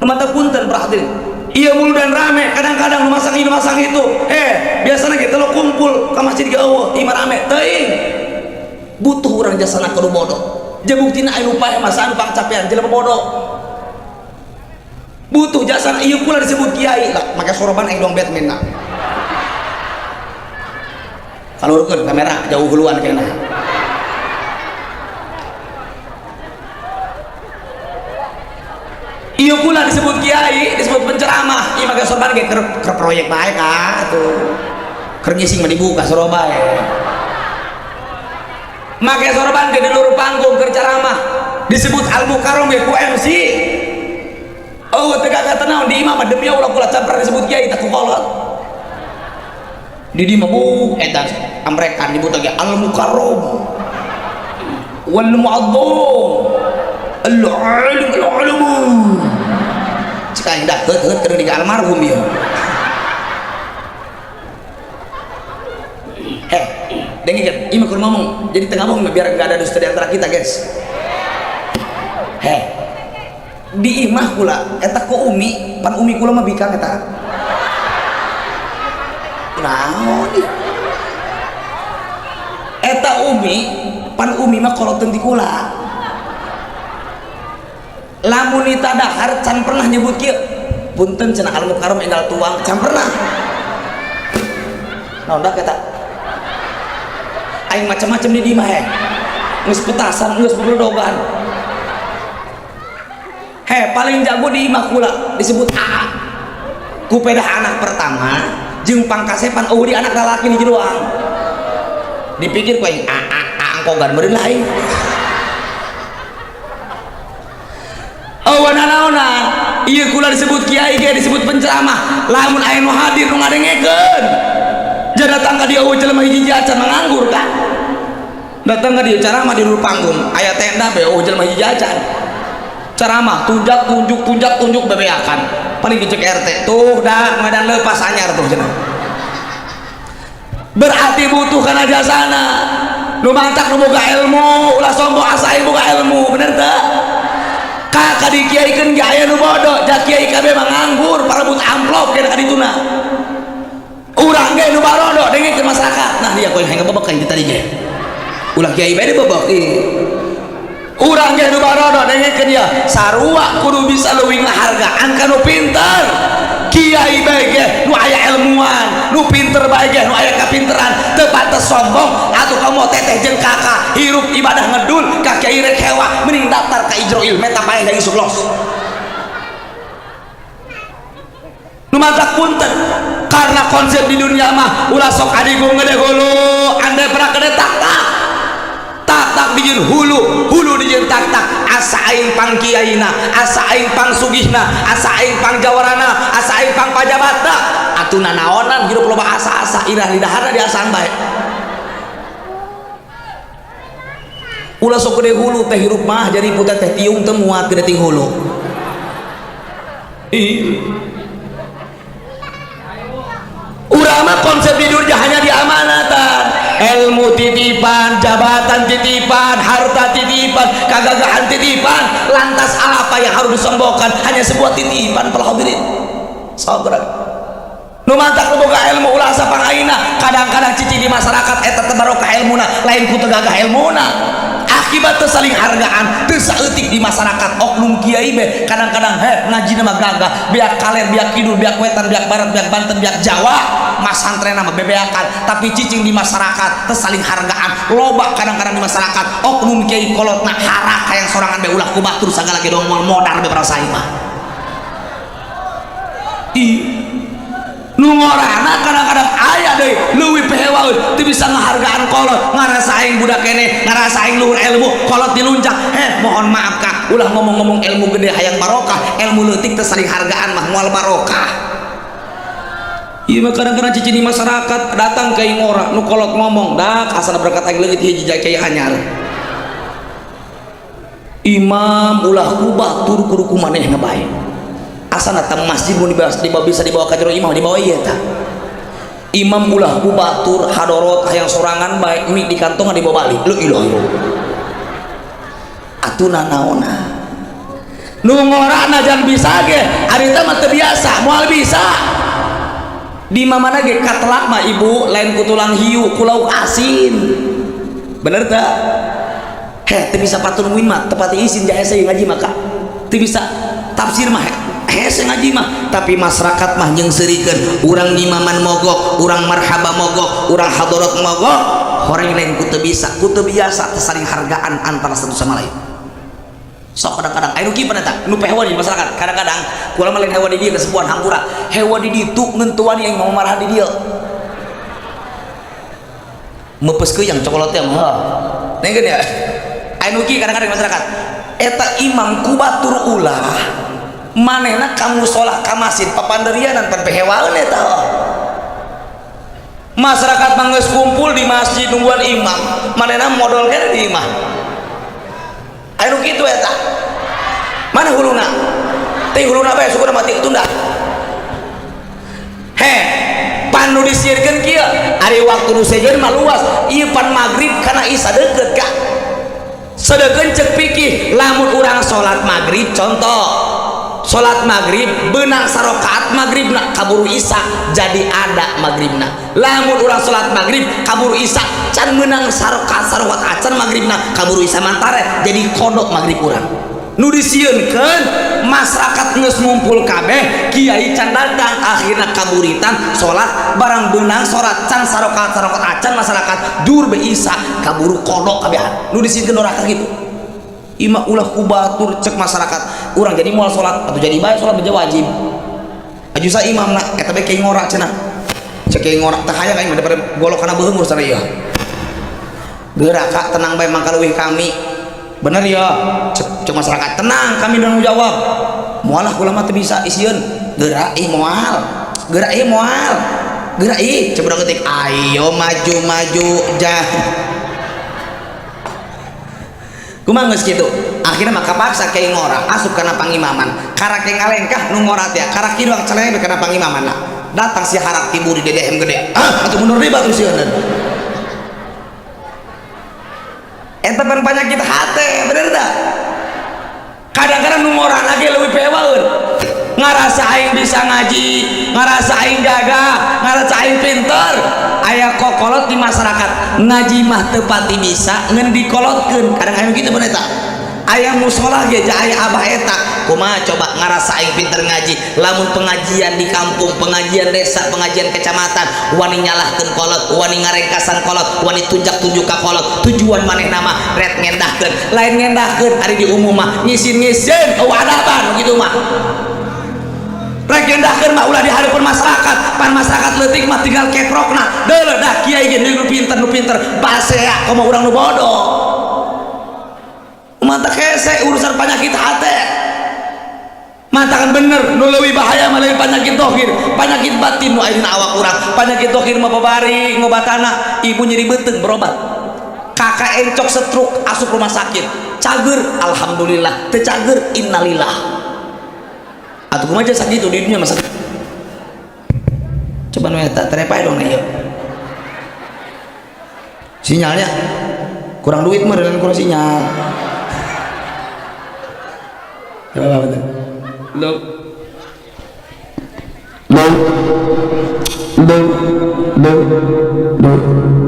Speaker 1: Nu mata punten perhatian. Ieu muludan rame, kadang-kadang nu masang ieu nu masang itu. Biasana ge teu kumpul ka masjid ge eueuh, ieu mah rame. Teuing. Butuh urang jasana kudu bodoh. Je buktina aya nu paeh mah anu pangcapean jelema bodoh. Butuh jasa ieu kula disebut kiai lah, make sorban aing dong Batman na. Kalurkeun kamera jauh huluan kena. Ieu kula disebut kiai, disebut penceramah, ieu make sorban ge keur proyek bae ka atuh. Keur ngising mah dibuka soroban. Make sorban ke di luar panggung keur ceramah disebut Al Mukarram ge ku MC. Oh, teu gagah naon di imah mah, demi Allah kula can pernah disebut kiai tak ku kolot. Di di mah bu eta amrekan disebut lagi Al Mukarram wal Mu'azzam al alim al alamu. Cik aing dah heut heut keur di almarhum ieu. Heh, dengekeun, ieu mah keur ngomong. Jadi teu ngomong biar enggak ada dusta di antara kita, guys. Heh. Di imah kula eta ku umi, pan umi kula mah bikang eta. Naon ieu? Eta umi, pan umi mah koloteun ti kula. Lamun dahar can pernah nyebut kieu. Punten cenah Al Mukarram enggal tuang, can pernah. Naon dah eta? Aing macam-macam di imah heh. Geus petasan, geus bebeledogan. Heh, paling jago di imah kula disebut AA. Ku pedah anak pertama jeung pangkasepan eueuh di anak lalaki hiji doang. Dipikir ku aing AA AA angkogan meureun lain. Eueuh nanaonan, ieu kula disebut kiai ge disebut penceramah. Lamun aya nu hadir nu ngadengekeun. Jadi datang ka dieu eueuh jelema hiji acan manganggur kan. Datang ka dieu ceramah di luar panggung, aya tenda be eueuh jelema hiji acan. Ceramah tunjak tunjuk tunjak tunjuk bebeakan. Paling dicek RT tuh dah ngadan lepas anyar tuh cenah. Berarti butuh kana jasana. Nu mantak nu boga ilmu, ulah sombong asa aing boga ilmu, bener teu? Kakak dikiaikeun ge aya nu bodoh, ja kiai kabeh mah nganggur, parebut amplop kena ka dituna. Urang ge nu barodo dengekeun masyarakat. Nah dia koin hayang ngebebek ka tadi ge. Ulah kiai bae dibebek ieu. Urang ge nu barodo dengekeun ya, sarua kudu bisa leuwih ngahargaan ka nu pinter. Kiai bae ge nu aya ilmuan, nu pinter bae ge nu aya kapinteran, teu pantes sombong atuh kamu teteh jeung kakak hirup ibadah ngedul ka kiai rek hewa mending daftar ka Ijroil meta paeh da isuk los. Nu matak punten karena konsep di dunia mah ulah sok adigung gede hulu andai pernah gede tak tak tak tak dijieun hulu hulu dijieun tak tak asa aing pang kiaina asa aing pang sugihna asa aing pang jawarana asa aing pang pajabatna atuh nanaonan hirup loba asa-asa irah di daharna diasaan bae ulah sok gede hulu teh hirup mah jadi putet teh tiung teu muat gede ting hulu. Ih. Urang mah konsep di dunia hanya diamanatan, ilmu titipan, jabatan titipan, harta titipan, kegagahan titipan. Lantas apa yang harus disombongkan? Hanya sebuah titipan para hadirin. Saudara, nu mantak nu boga ilmu ulah sapang aina. Kadang-kadang cicing di masyarakat eta teh barokah ilmuna, lain ku teu gagah ilmuna. Akibat teu saling hargaan, teu saeutik di masyarakat oknum kiai be kadang-kadang heh ngaji mah gagah, biak kaler, biak kidul, biak wetan, biak barat, biak Banten, biak Jawa, masantren mah bebeakan, tapi cicing di masyarakat teu saling hargaan. Loba kadang-kadang di masyarakat oknum kiai kolotna harak hayang sorangan be ulah ku batur sagala ge dongol modar be parasai mah. Ih. Nu ngorana kadang-kadang aya deui leuwih pehewaeun teu bisa ngahargaan kolot, ngarasa aing budak keneh, ngarasa aing luhur ilmu, kolot diluncak. Mohon maaf Kak, ulah ngomong-ngomong ilmu gede hayang barokah, ilmu leutik teu saling hargaan mah moal barokah. Ieu mah kadang-kadang cicing di masyarakat datang ka ngora nu kolot ngomong, dak asana berkat aing leungit hiji kiai anyar. Imam ulah ku batur kudu ku manehna bae. Asana tah masjid mun dibawa bisa dibawa ka jero imam dibawa ieu tah. Imam ulah ku batur hadorot hayang sorangan bae mie di kantongan dibawa balik. La ilaha illallah. Atuh nanaona. Nu ngorana jangan bisa ge, ari teh mah teu biasa, moal bisa. Di mana ge katelak mah ibu lain ku tulang hiu, ku lauk asin. Bener teh? Heh, teu bisa patun muin mah, tepati izin jahese ngaji mah ka. Teu bisa tafsir mah hese ngaji mah, tapi masyarakat mah jeung seurikeun, urang ngimaman mogok, urang marhaba mogok, urang hadorot mogok, horeng lain ku teu bisa, ku teu biasa teu saling hargaan antara satu sama lain. Sok kadang-kadang aya nu kieu eta nu pehewa di masyarakat, kadang-kadang kula mah lain hewa di dieu kesepuhan hampura, hewa di ditu ngentuan yang mau marah di dieu. Mepes yang cokolotnya mah. Nengkeun ya. Aya nu kieu kadang-kadang masyarakat. Eta imam ku batur ulah manehna ka musola ka masjid papanderianan pan pehewaeun eta. Masyarakat mah geus kumpul di masjid nungguan imam, manehna modol keneh di imah. Aya nu kitu eta. Mana huluna? Teh huluna bae syukur mati tunda. He, pan nu disieurkeun kieu, ari waktu nu sejen mah luas, ieu pan magrib kana isa deukeut ka. Sedeukeun cek pikir lamun urang salat magrib contoh salat magrib beunang sarokaat magribna kaburu isa jadi ada magribna. Lamun urang salat magrib kaburu isa can meunang sarokaat sarokaat acan magribna kaburu isa mantare jadi kodok magrib urang. Nu disieunkeun masyarakat geus ngumpul kabeh kiai can datang akhirna kaburitan salat barang beunang salat can sarokaat sarokaat acan masyarakat dur be isa kaburu kodok kabehan. Nu disieunkeun doraka kitu. Ima ulah ku batur cek masyarakat urang jadi moal salat atau jadi bae salat beja wajib. Aju sa imamna eta bae kiai ngora cenah. Cek kiai ngora teh hayang aing mah daripada golok kana beuheung urusan ieu. Geura ka tenang bae mangka leuwih kami. Bener ya cek, cek masyarakat tenang kami tanggung jawab. Moal lah kula mah teu bisa isieun. Geura ih moal. Geura ih moal. Geura ih cek urang ketik ayo maju-maju jah. Kumaha geus kitu? Akhirna mah kapaksa kiai ngora asup kana pangimaman. Karak ge ngalengkah nu ngora teh, karak kieu doang celeng kana pangimamanna. Datang si harap tibu di DDM gede. Ah, atuh mundur deui batu sieun. Eta pan penyakit hate, bener tah? Kadang-kadang nu ngora lagi leuwih pewaeun. Ngarasa aing bisa ngaji, ngarasa aing gagah, ngarasa aing pinter. Aya kokolot di masyarakat ngaji mah teu pati bisa ngan dikolotkeun. Kadang aya kitu bener eta. Aya musola ge ja aya abah eta. Kumaha coba ngarasa aing pinter ngaji, lamun pengajian di kampung, pengajian desa, pengajian kecamatan, wani nyalahkeun kolot, wani ngarengkasan kolot, wani tunjak-tunjuk ka kolot. Tujuan manehna mah ret ngendahkeun, lain ngendahkeun ari di umum mah ngisin-ngisin eueuh adaban kitu mah. Rek ngendahkeun mah ulah di hareupeun masyarakat, pan masyarakat leutik mah tinggal keprokna. Deuleu dah kiai ge nu pinter nu pinter, basea komo urang nu bodoh. Mantap hese urusan penyakit hati. Mantakan bener nu leuwih bahaya mah leuwih penyakit dohir, penyakit batin nu aya dina awak urang. Penyakit dohir mah babari ngobatana, ibu nyeri beuteung berobat. Kakak encok stroke asup rumah sakit. Cager alhamdulillah, teu cager innalillah. Atuh kumaha jasa kitu di dunia masa. Coba nu eta terepae dong ieu. Sinyalnya kurang duit mah dan kurang sinyal. Apa betul? Lo.
Speaker 2: Lo. Lo. Lo. Lo.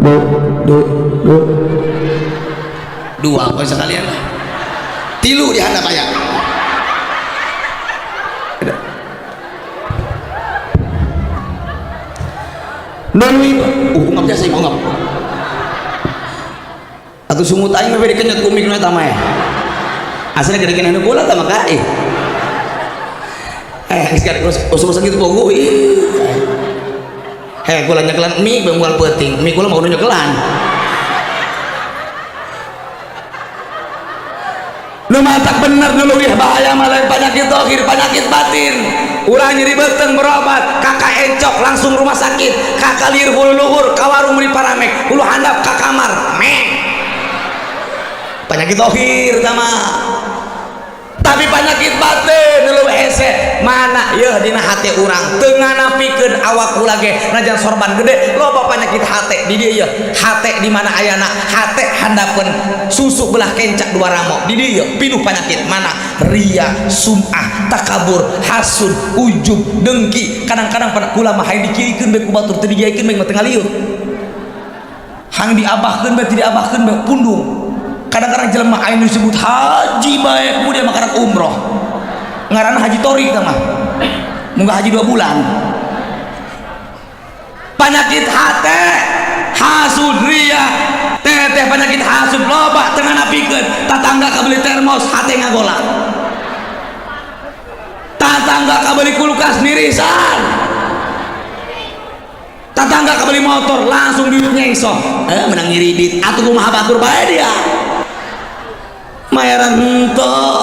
Speaker 2: Lo. Lo. Lo.
Speaker 1: Dua poin sekalian lah. Tilu di handap aya. Nuni, ungap jasa ibu ungap. Atau sungut aing mah dikenyot ku mik nu eta mah. Asli gede-gede nu kula tah maka eh. Geus usum-usum kitu bogo ih. Heh, kula nyekelan mie beuang peuting. Mie kula mau nyekelan. Nu matak bener nu leuwih bahaya mah lain penyakit dohir, penyakit batin. Urang nyeri beuteung berobat, kakak encok langsung rumah sakit, kakak liur hulu luhur ka warung meuli paramek, hulu handap ka kamar, meh. Penyakit dohir tah mah. Tapi penyakit batin nu leuwih hese, mana yeuh dina hate urang teu nganapikeun awak kula ge najan sorban gede loba penyakit hate di dieu yeuh. Hate di mana ayana? Hate handapeun susu belah kencak dua ramo di dieu yeuh pinuh penyakit mana? Ria, sum'ah, takabur, hasud, ujub, dengki. Kadang-kadang pada kula mah hayang dikieukeun bae ku batur teu dikieukeun bae mah teu ngalieu. Hayang diabahkeun bae teu diabahkeun bae pundung. Kadang-kadang jelema aing disebut haji bae kemudian makanan umroh. Ngaranna haji torik tah mah. Munggah haji 2 bulan. Penyakit hate, hasud, ria, teteh penyakit hasud loba teu nganapikeun. Tatangga kabeli termos hate ngagolak. Tatangga kabeli kulkas nirisan. Tetangga kebeli motor langsung duit nyengso, menang ngiridit atuh kumaha batur bae dia mayaran henteu.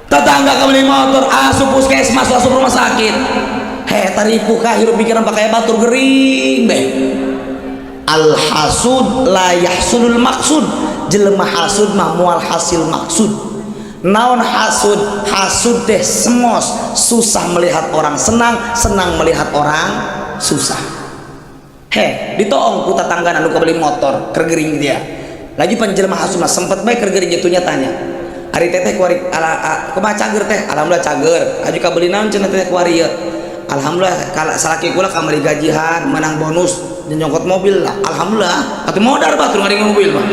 Speaker 1: Tetangga kebeli motor asup puskesmas, asup rumah sakit, heh taripuh kah hirup pikiran pakai batur gering beh. Al hasud la yahsulul maksud, jelema hasud mah moal hasil maksud. Naon hasud? Hasud teh semos, susah melihat orang senang, senang melihat orang susah. Heh, ditoong ku tetangga anu kabeli motor, keur gering dia. Lagi pan jelema hasud mah sempet bae keur gering kitu nya tanya. Ari teteh kuari ala kumaha cager teh? Alhamdulillah cager. Aju kabeli naon cenah teteh kuari ieu? Alhamdulillah kala salaki kula kamari gajihan, menang bonus, nyongkot mobil lah. Alhamdulillah. Atuh modar batur ngaring mobil mah.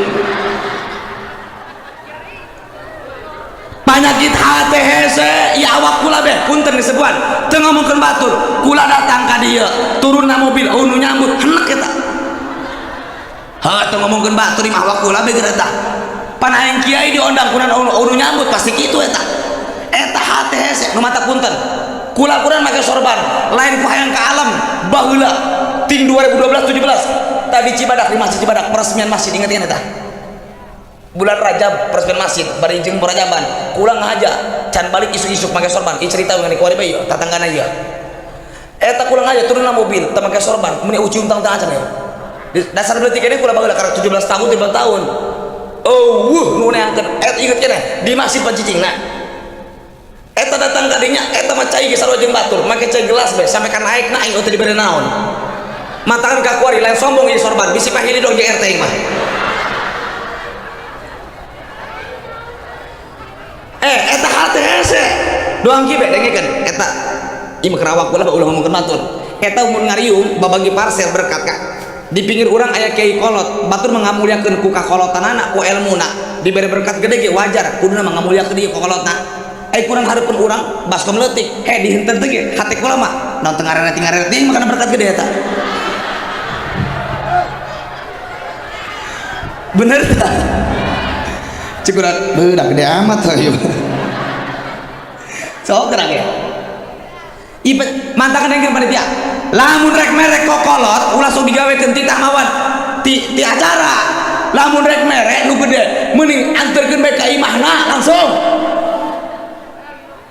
Speaker 1: Penyakit hati hese ya awak kula beh punten disebuan teu ngomongkeun batur kula datang ka dieu turun na mobil oh nu nyambut henek eta heuh teu ngomongkeun batur imah awak kula beh geura tah pan aing kiai diondang kuna nu nyambut pasti kitu eta eta hati hese nu mata punten kula kurang make sorban lain ku hayang ka alam baheula ting 2012 17 tadi Cibadak di Masjid Cibadak peresmian masjid inget-inget eta bulan Rajab peresmian masjid bari jeung Rajaban kurang aja can balik isuk-isuk make sorban ieu cerita ngan kuari bae tatanggana ieu eta kurang aja turun na mobil teu make sorban meni uci untang teh acan ya dasar beutik ini kula baheula karek 17 tahun 17 tahun eueuh nu neangkeun eta inget keneh di masjid pancicingna eta datang ka dinya eta mah cai ge sarua jeung batur make cai gelas bae sampe ka naek na aing teu dibere naon matakan ka kuari lain sombong ieu sorban bisi pahili dong jeung RT mah. Eta hate hese doang kibe dengekeun eta ieu mah kerawak kula ulah ngomongkeun batur eta mun ngariung babagi parcel berkat ka di pinggir urang aya kiai kolot batur mah ngamuliakeun ku kakolotanana ku elmuna dibere berkat gede ge wajar kuduna mah ngamuliakeun ieu kakolotna ai kurang hareupeun urang baskom leutik he dihenteu teh ge hate kula mah naon teu ngareret-ngareret mah kana berkat gede eta bener tah cikurat beudak gede amat lah ieu. Sok gerang ya. Ieu mantakan yang panitia. Lamun rek merek kokolot ulah sok digawekeun titah mawan ti acara. Lamun rek merek nu gede mending anterkeun bae ka imahna langsung.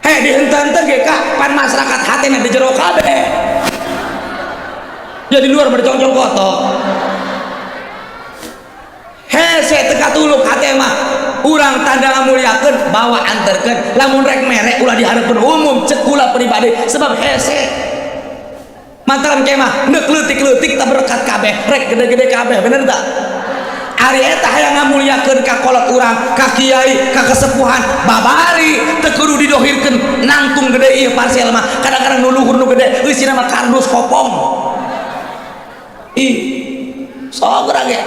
Speaker 1: Heh dihenteu-henteu ge ka pan masyarakat hatena di jero kabeh. Ya di luar berdongcong kotok. Hese teu katuluk hate mah urang tanda ngamuliakeun bawa anterkeun lamun rek merek ulah dihareupeun umum cek kula pribadi sebab hese mantaran kemah neuk leutik-leutik tah berkat kabeh rek gede-gede kabeh bener tak ari eta hayang ngamuliakeun ka kolot urang ka kiai ka kesepuhan babari teu kudu didohirkeun nangtung gede ieu parcel mah kadang-kadang nu luhur nu gede eusina mah kardus kopong ih sok geura ge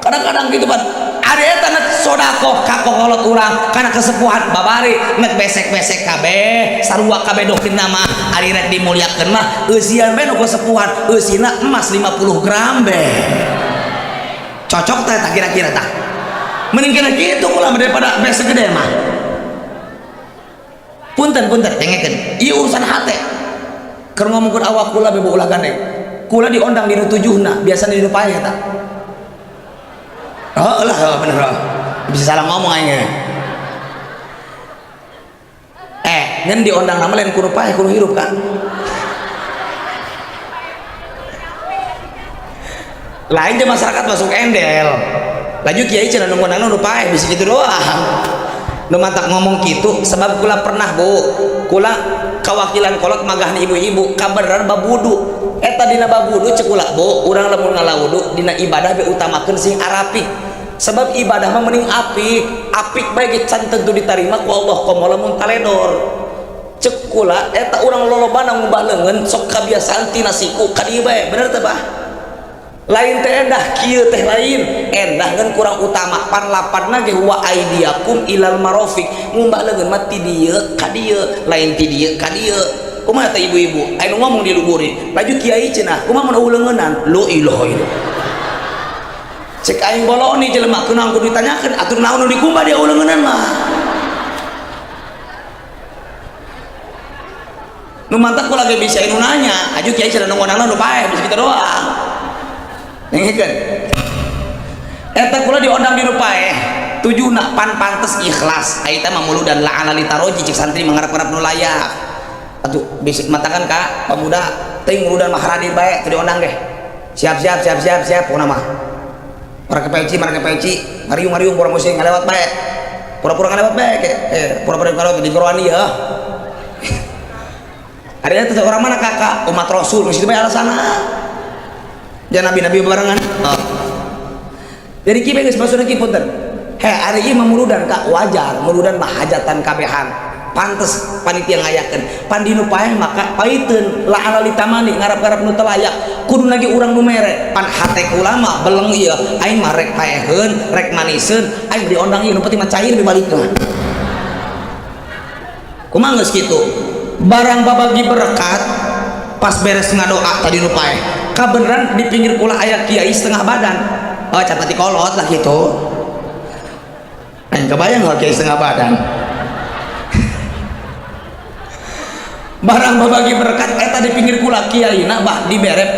Speaker 1: kadang-kadang gitu pan ari eta nek sodakoh ka kokolot urang kana kesepuhan babari nek besek-besek kabeh sarua kabeh dohkeun nama ari rek dimuliakeun mah eusian bae nu kesepuhan eusina emas 50 gram be cocok teh tah kira-kira tah mending kena kitu kula daripada besek gede mah punten punten dengekeun ieu urusan hate keur ngomongkeun awak kula bebo ulah gandeng kula diondang di nu tujuhna biasana di nu paeh eta. Oh lah bener oh. Bisa salah ngomong aing. Ngan diondang nama lain kudu paeh kudu hirup kan. Lain je masyarakat masuk endel. Laju kiai cenah nu ngondangna nu paeh bisa kitu doang. Nu matak ngomong kitu sebab kula pernah Bu, kula kawakilan kolot magahan ibu-ibu kabeneran babudu. Eta dina babudu cek kula Bu, urang lamun ngalawudu dina ibadah be utamakeun sing arapik. Sebab ibadah mah mending apik, apik bae ge can tentu ditarima ku Allah komo lamun taledor. Cek kula eta urang lolobana ngubah leungeun sok kabiasaan tina siku ka dieu bae, bener teh Bah? Lain teh endah kieu teh lain, endah ngan kurang utama pan lapanna ge wa aidiakum ilal marafiq, ngumbah leungeun mah ti dieu ka dieu, lain ti dieu ka dieu. Kumaha teh ibu-ibu? Aya nu ngomong di luburi, laju kiai cenah, kumaha mun eueuh leungeunnan? Lo ilaha illallah. Cek aing boloni jelema kunaon kudu ditanyakeun atuh naon nu dikumbah dia uleungeunnan mah. Nu mantak kula ge bisa anu nanya, aju kiai cenah nu ngondangna nu paeh bisa kita doang. Dengekeun. Eta kula diondang di nu paeh, tujuna pan pantes ikhlas. Eta mah muludan la'ala litaroji cek santri mangharap-harap nu layak. Atuh bisik matakan ka pemuda teuing muludan mah hadir bae teu diondang ge. Siap siap siap siap siap pokona mah. Para kepeci, para kepeci, ngariung-ngariung pura musing ngalewat bae. Pura-pura ngalewat bae ke. Pura-pura ngalewat di goroan ieu. Ada itu orang mana kakak umat Rasul mesti bae alasana. Jangan nabi-nabi barengan. Oh. Jadi kieu geus maksudna kieu punten. He ari ieu mah muludan kak wajar, muludan mah hajatan kabehan. Pantes panitia ngayakeun. Pan dinu paeh maka paiteun la ala litamani ngarap-ngarap nu teu layak. Kudu lagi urang nu mere. Pan hate ulama beleng ieu aing mah rek paeheun, rek maniseun, aing diondang ieu nu penting mah cair dibalikeun. Kumaha geus kitu? Barang babagi berkat pas beres ngadoa tadi nu paeh. Kabeneran di pinggir kula aya kiai setengah badan. Oh capati kolot lah gitu. Aing kebayang kalau kiai setengah badan. Barang babagi berkat eta di pinggir kula kiai na bah diberep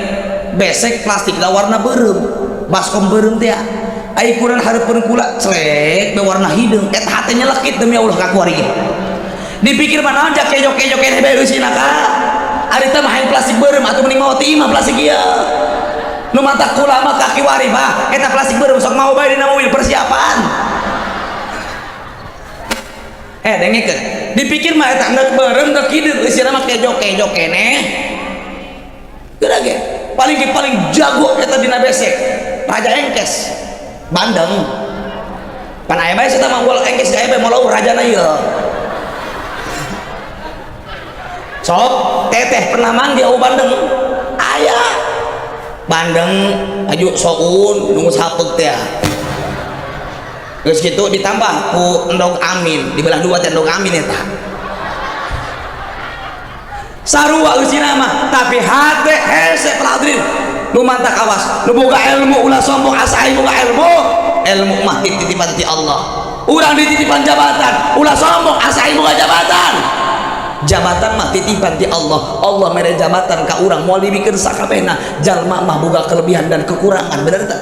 Speaker 1: besek plastik da warna beureum, baskom beureum teh. Ai kurang hareupeun kula celek be warna hideung eta hate nyelekit demi Allah ka kuari ge. Dipikir mah naon jak kejo-kejo keneh bae eusina ka. Ari teh mah hayang plastik beureum atuh mending maot imah plastik ieu. Nu matak kula mah kaki wari bah eta plastik beureum sok mau bae dina mobil persiapan. Dengekeun. Dipikir mah eta neuk beureum neuk hideung eusina mah kejo-kejo keneh. Geura ge paling paling jago eta dina besek. Raja engkes. Bandeng. Pan aya bae eta mah ulah engkes aya bae moal rajana ieu. Sok teteh pernah manggil au bandeng. Aya. Bandeng aju soun nunggu sapeuk teh. Geus kitu ditambah ku endog amin, dibelah dua teh endog amin eta. Sarua eusina mah, tapi hate hese peladrin. Nu mantak awas, nu boga ilmu ulah sombong asa aing boga ilmu. Ilmu mah titipan ti Allah. Urang dititipan jabatan, ulah sombong asa aing boga jabatan. Jabatan mah titipan ti Allah. Allah mere jabatan ka urang moal dibikeun sakabehna. Jalma mah boga kelebihan dan kekurangan, bener teu?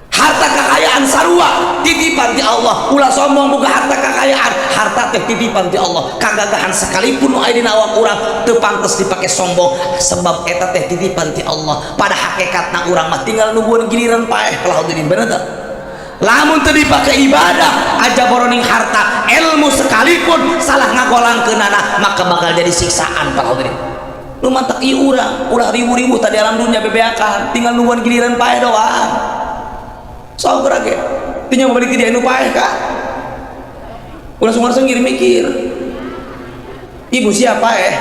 Speaker 1: Harta kekayaan sarua titipan ti Allah. Ulah sombong boga harta kekayaan, harta teh titipan ti Allah. Kagagahan sekalipun nu aya dina awak urang teu pantes dipake sombong sebab eta teh titipan ti Allah. Pada hakikatna urang mah tinggal nungguan giliran paeh hadirin, bener teu? Lamun teu dipake ibadah aja boroning harta ilmu sekalipun salah ngagolangkeunana maka bakal jadi siksaan hadirin. Nu mantak ieu urang ulah ribu-ribu tadi alam dunia bebeakan tinggal nungguan giliran paeh doang. Sok geura ge tinggal balik ti dia nu paeh ka ulah sungar sengir mikir ibu siapa paeh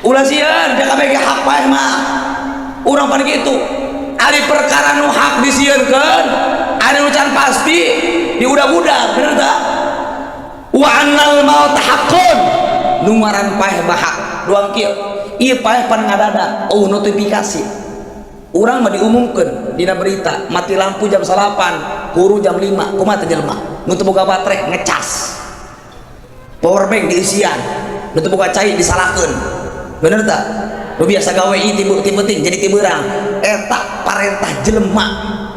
Speaker 1: ulah sieun da kabeh ge hak paeh mah urang pan kitu. Ari perkara nu hak disieunkeun ari nu can pasti diudag-udag, bener teu? Wa annal maut haqqun nu ngaran paeh mah hak doang kieu ieu paeh pan ngadadak oh notifikasi urang mah diumumkeun dina berita mati lampu jam 9 huru jam 5 kumaha teh jelema nu teu boga baterai ngecas power bank diisian nu teu boga cai disalahkeun, bener teu? Nu biasa gawe ieu ti penting jadi ti beurang eta parentah jelema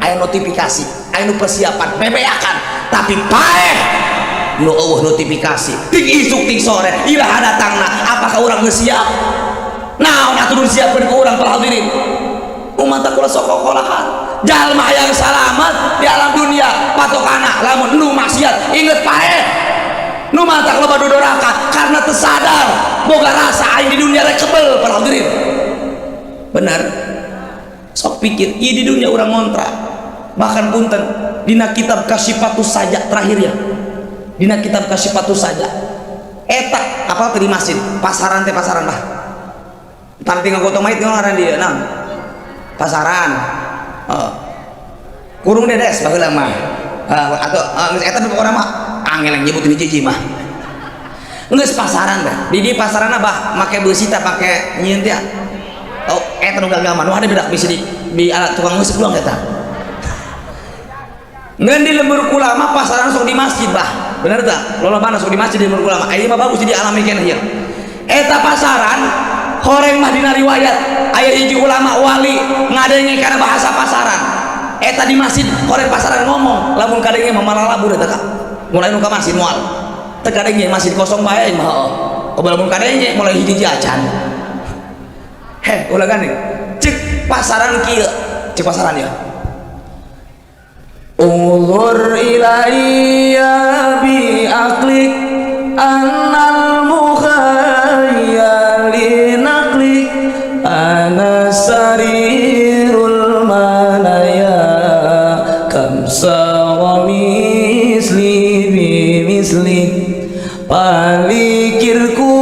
Speaker 1: aya notifikasi aya nu persiapan bebeakan tapi paeh nu eueuh notifikasi ting isuk ting sore iraha datangna apakah urang geus siap? Naon atuh nu disiapkeun ku urang para hadirin? Umat kula sok kokolahan jalma hayang salamat di alam dunia patokana lamun nu maksiat inget paeh nu matak loba dodoraka karena tersadar boga rasa aing di dunia rek kebel para hadirin, bener? Sok pikir ieu di dunia urang ngontrak bahkan punten dina kitab Kasyifatus Saja terakhir ya dina kitab Kasyifatus Saja eta apal teu di masjid pasaran teh pasaran bah pan tinggal gotong mayit ngaran dia naon pasaran kurung dedes baheula mah atau geus eta pokona mah angel yang nyebutin hiji mah geus pasaran teh di pasaran bah make beusi teh make nyieun teh oh eta nu gagaman nu ada bedak bisi di alat tukang musik doang eta ngan di lembur kula mah pasaran sok di masjid bah bener teh lolobana sok di masjid di lembur kula mah ieu mah bagus di alami keneh ieu. Eta pasaran horeng mah dina riwayat aya hiji ulama wali ngadenge kana bahasa pasaran eta di masjid. Horeng pasaran ngomong, lamun kadenge mah malalabur eta ka mulai nu ka masjid moal teu kadenge, masjid kosong bae mah heuh. Lamun kadenge mulai hiji acan. Heh, ulah gandeng. Cek pasaran kieu, cek pasaran ya.
Speaker 2: انظر إلي بعقلك أن المخيل نقلك أنا سرير المنايا كم سار مثلي بمثلك. Palikir ku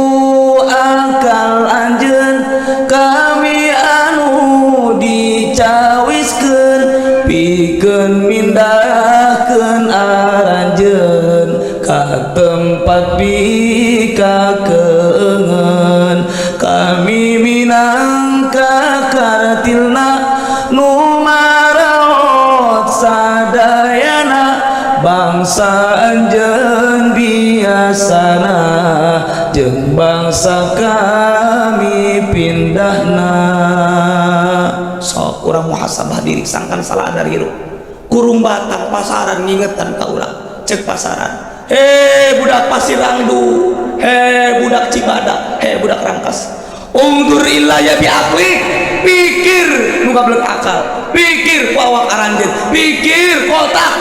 Speaker 2: akal anjeun kami anu dicawiskeun pikeun mindahkeun aranjeun ka tempat pikakeungeun. Kami minangka kartilna nu maraot sadayana bangsa anjeun, biasana jeung bangsa kami pindahna.
Speaker 1: Sok urang muhasabah diri, sangkan salah dari hirup. Kurung batang pasaran ngingetan ka urang. Cek pasaran, "He budak Pasir Rangdu, he budak Cibadak, he budak Rangkas, انظر إلي بعقلك, pikir nu gablek akal, pikir ku awak aranjeun, pikir kotak.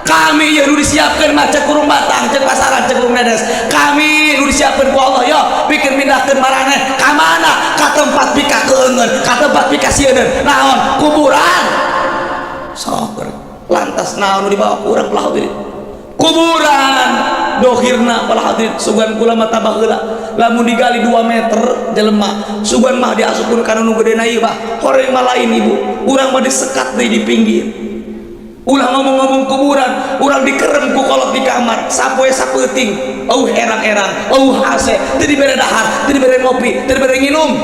Speaker 1: Kami ya nu disiapkeun mah," cek kurung batang, cek pasaran, cek kurung dedes, "kami nu disiapkeun ku Allah ya pikir mindahkeun maraneh ka mana? Ka tempat pikakeungeun, ka tempat pikasieuneun." Naon? Kuburan. Sok lantas naon nu dibawa ku urang, hadirin? Kuburan dohirna para hadirin. Sugan kula mah tabah heula, lamun digali 2 meter jelema sugan mah diasupkeun kana nu gedena ieu bah. Horeng mah lain, ibu. Urang mah disekat deui di pinggir. Ulah ngomong-ngomong kuburan, urang dikerem ku kolot di kamar sapoe sapeuting, euweuh erang-erang, euweuh AC, teu dibere dahar, teu dibere ngopi, teu dibere nginum.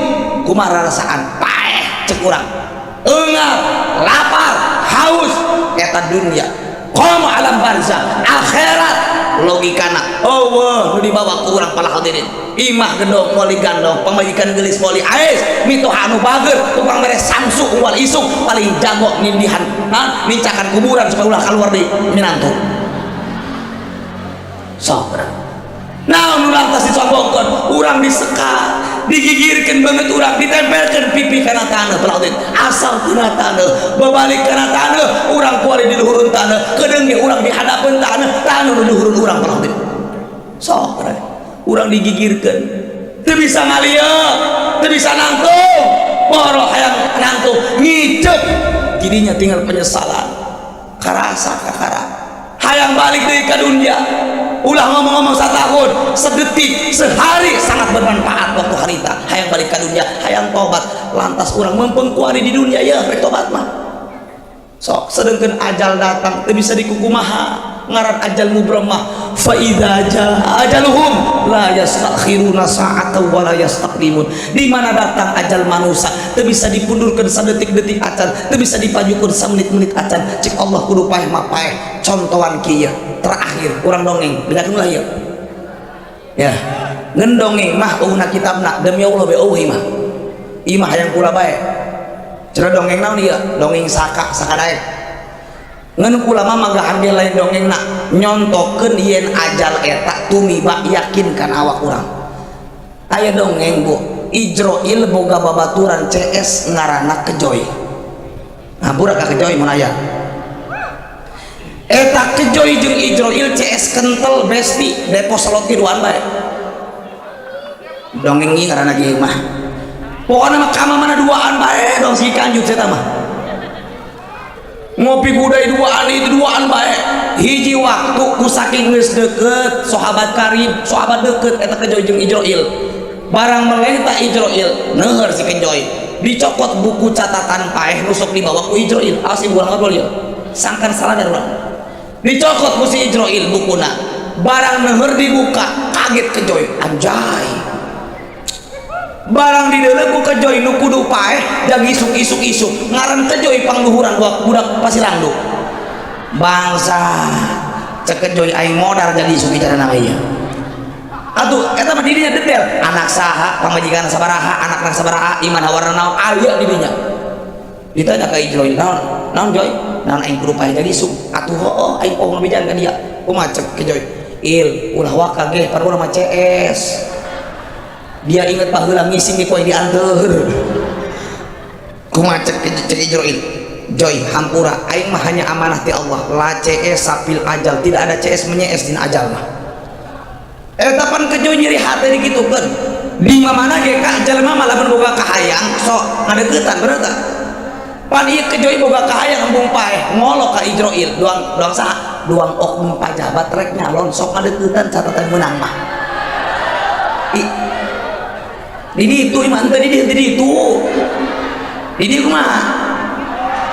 Speaker 1: Kumaha rasaan? Paeh cek urang, eungap, lapar, haus. Eta dunia komo alam barzah, akhirat logikana euweuh nu dibawa ku urang para hadirin. Imah gedong moal digandong, pamajikan geulis moal diaes, mitoha anu bager tukang mere samsu unggal isuk, paling jago nindihan, nah, nincakan kuburan supaya ulah keluar di minantu. Sok nah nu lantas disombongkeun? Urang disekat, digigirkeun banget urang, ditempelkeun pipi kana taneuh. Hadirin, asal tina taneuh babalik kana taneuh. Urang kuari di luhurun taneuh, kedeung ge urang di hadapeun taneuh, taneuh di luhurun urang. Hadirin, sok urang digigirkeun, teu bisa ngalieu, teu bisa nangtung, boro hayang nangtung ngicep jadinya tinggal penyesalan karasa kakara. Hayang balik deui ka dunia, ulah ngomong-ngomong satahun, sedetik, sehari sangat bermanfaat waktu harita. Hayang balik ka dunia, hayang tobat, lantas urang mempeng kuari di dunia ya rek tobat mah. Sok sedangkan ajal datang teu bisa dikukumaha. Ngaran ajal mubramah, فإذا جاء أجلهم لا يستأخرون ساعة ولا يستقدمون. Di mana datang ajal manusia teu bisa dipundurkeun sadetik-detik acan, teu bisa dipajukeun samenit-menit acan. Cek Allah kudu paeh mah paeh. Contohan kieu terakhir urang dongeng, dengarkeun lah ieu ya. Ngen dongeng mah euweuhna kitabna, demi Allah be euweuh mah. Ieu mah hayang kula bae cenah. Dongeng naon ieu? Dongeng saka saka daek. Ngan kula mah magahan ge lain dongeng na, nyontokeun yen ajal eta tumiba yakinkan awak urang. Aya dongeng, Bu. Ijroil boga babaturan CS ngaranna Kejoy. Hampura ka Kejoy mun aya. Eta Kejoy jeung Ijroil CS kental, besti, depo slot ge duaan bae. Dongeng ieu ngaranna ge mah pokokna mah kama mana duaan bae. Dong si kanjut eta mah ngopi budaya duaan itu duaan bae. Hiji waktu ku saking geus deket, sahabat karib, sahabat deket eta Kejoy jeung Ijroil, barang meleh ta Ijroil neuheur si Kejoy, dicokot buku catatan paeh nu sok dibawa ku Ijroil. Awas ibu, urang ngobrol ieu, sangkan salah dari urang. Dicokot ku si Ijroil bukuna, barang neuheur dibuka, kaget Kejoy, anjay. Barang di dalam ku Kejoy nu kudu paeh jang isuk isuk isuk. Ngaran Kejoy pangluhuran budak budak Pasirangdu bangsa. Cek Kejoy, aing modar jadi isuk bicara namanya. Atuh eta mah dirinya detail. Anak saha, pamajikan sabaraha, anak sabaraha, iman warna naon aya di dinya. Ditanya ka Ijroil, naon? Naon Joy? Naon aing kudu paeh jadi isuk. Atuh heueuh aing poho ngabejaan ka dia. Kumaha cek ke Joy? Il, ulah waka ge pan urang mah CS. Dia inget baheula ngising di poe dianteur. Kumaha cek cek Ijroil? Joy hampura aing mah hanya amanah ti Allah. La CS sapil ajal, tidak ada CS menyees dina ajal mah. Eta pan kejoy nyeri hate dikitukeun. Di mana ge ka jelema mah lamun boga kahayang sok ngadeuketan bener teh? Pan ieu kejoy boga kahayang embung paeh ngolok ka Ijroil doang doang saha? Doang oknum pajabat rek nyalon sok ngadeuketan catatan meunang mah. Di ditu imah henteu di dieu di ditu. Di dieu kumaha?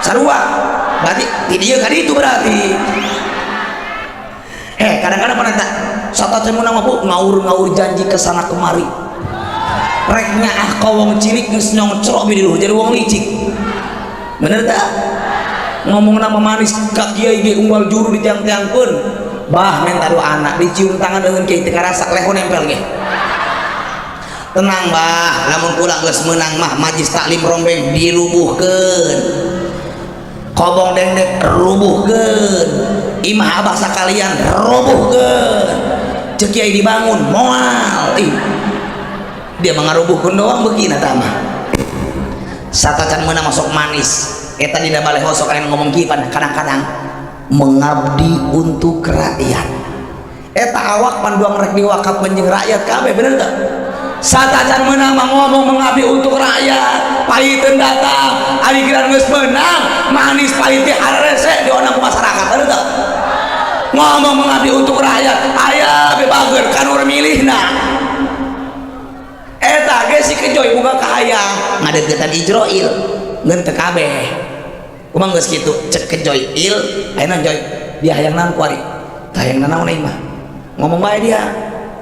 Speaker 1: Sarua. Berarti di dieu ka ditu berarti. Kadang-kadang pernah tak satacan meunang mah bu ngaur-ngaur janji ke sana kemari. Rek nyaah ka wong cilik geus nyongcrok bi di luhur jadi wong licik. Bener tak? Ngomong nama manis ka kiai ge unggal juru di tiang-tiangkeun. Bah minta doa anak dicium tangan dengan kiai teu karasa leho nempel ge. Tenang bah, lamun kula geus meunang mah majlis taklim rombeng dirubuhkeun. Kobong dengdek rubuhkeun. Imah abah sakalian robohkeun. Ceuk kiai dibangun moal. Ih. Dia mah ngarubuhkeun doang beukina tah mah. Satacan meunang masuk manis. Eta dina baleho sok aya ngomong kieu kadang-kadang mengabdi untuk rakyat. Eta awak pan doang rek diwakaf jeung rakyat kabeh bener teu? Satacan meunang mah ngomong mengabdi untuk rakyat, pahiteun datang, ari kiran geus meunang, manis pahit teh hararese diondang ku masyarakat bener teu? Ngomong mengabdi untuk rakyat, aya be bager kan urang milihna. Eta ge si kejoy boga kahayang ngadeuketan Ijroil ngeun teu kabeh. Kumaha geus kitu cek kejoy il, ayeuna joy dia hayang naon kuari? Tah hayang naon aing mah? Ngomong bae dia.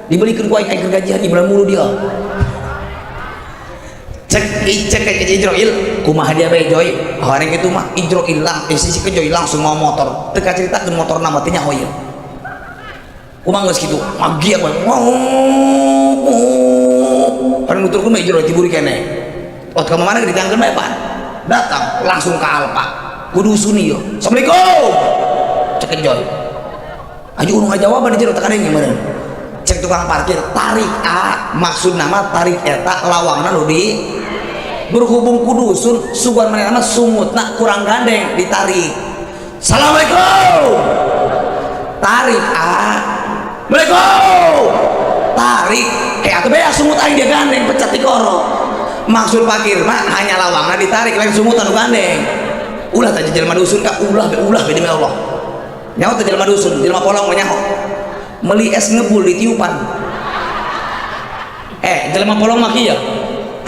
Speaker 1: Dibelikeun ku aing aing gajian di bulan mulu dia. Cek cek ke Ijroil, kumaha dia bae joy? Horeng itu mah Ijroil lang, si kejoy langsung mau motor. Teu kacaritakeun motor nama teh nyaho ieu. Kumaha geus kitu? Magiak bae. Horeng nuturkeun mah Ijroil tiburi keneh. Oh, ka mana ditangkeun bae pan? Datang langsung ke Alfa. Kudu suni yo. Assalamualaikum. Cek kejoy. Aju nu ngajawaban di jero teh kadenge meureun. Cek tukang parkir tarik a maksud nama tarik eta lawangna nu di berhubung ku dusun sugan manehna mah sungutna kurang gandeng ditarik. Assalamualaikum. Tarik a. Assalamualaikum. Tarik. Atuh beak sungut aing dia gandeng pecat di koro. Maksud parkir mah hanya lawangna ditarik lain sungut anu gandeng. Ulah teh jelema dusun ka ulah be ulah be demi Allah. Nyaho teh jelema dusun, jelema polong mah nyaho. Meli es ngebul di tiupan. Jelema polong mah kieu.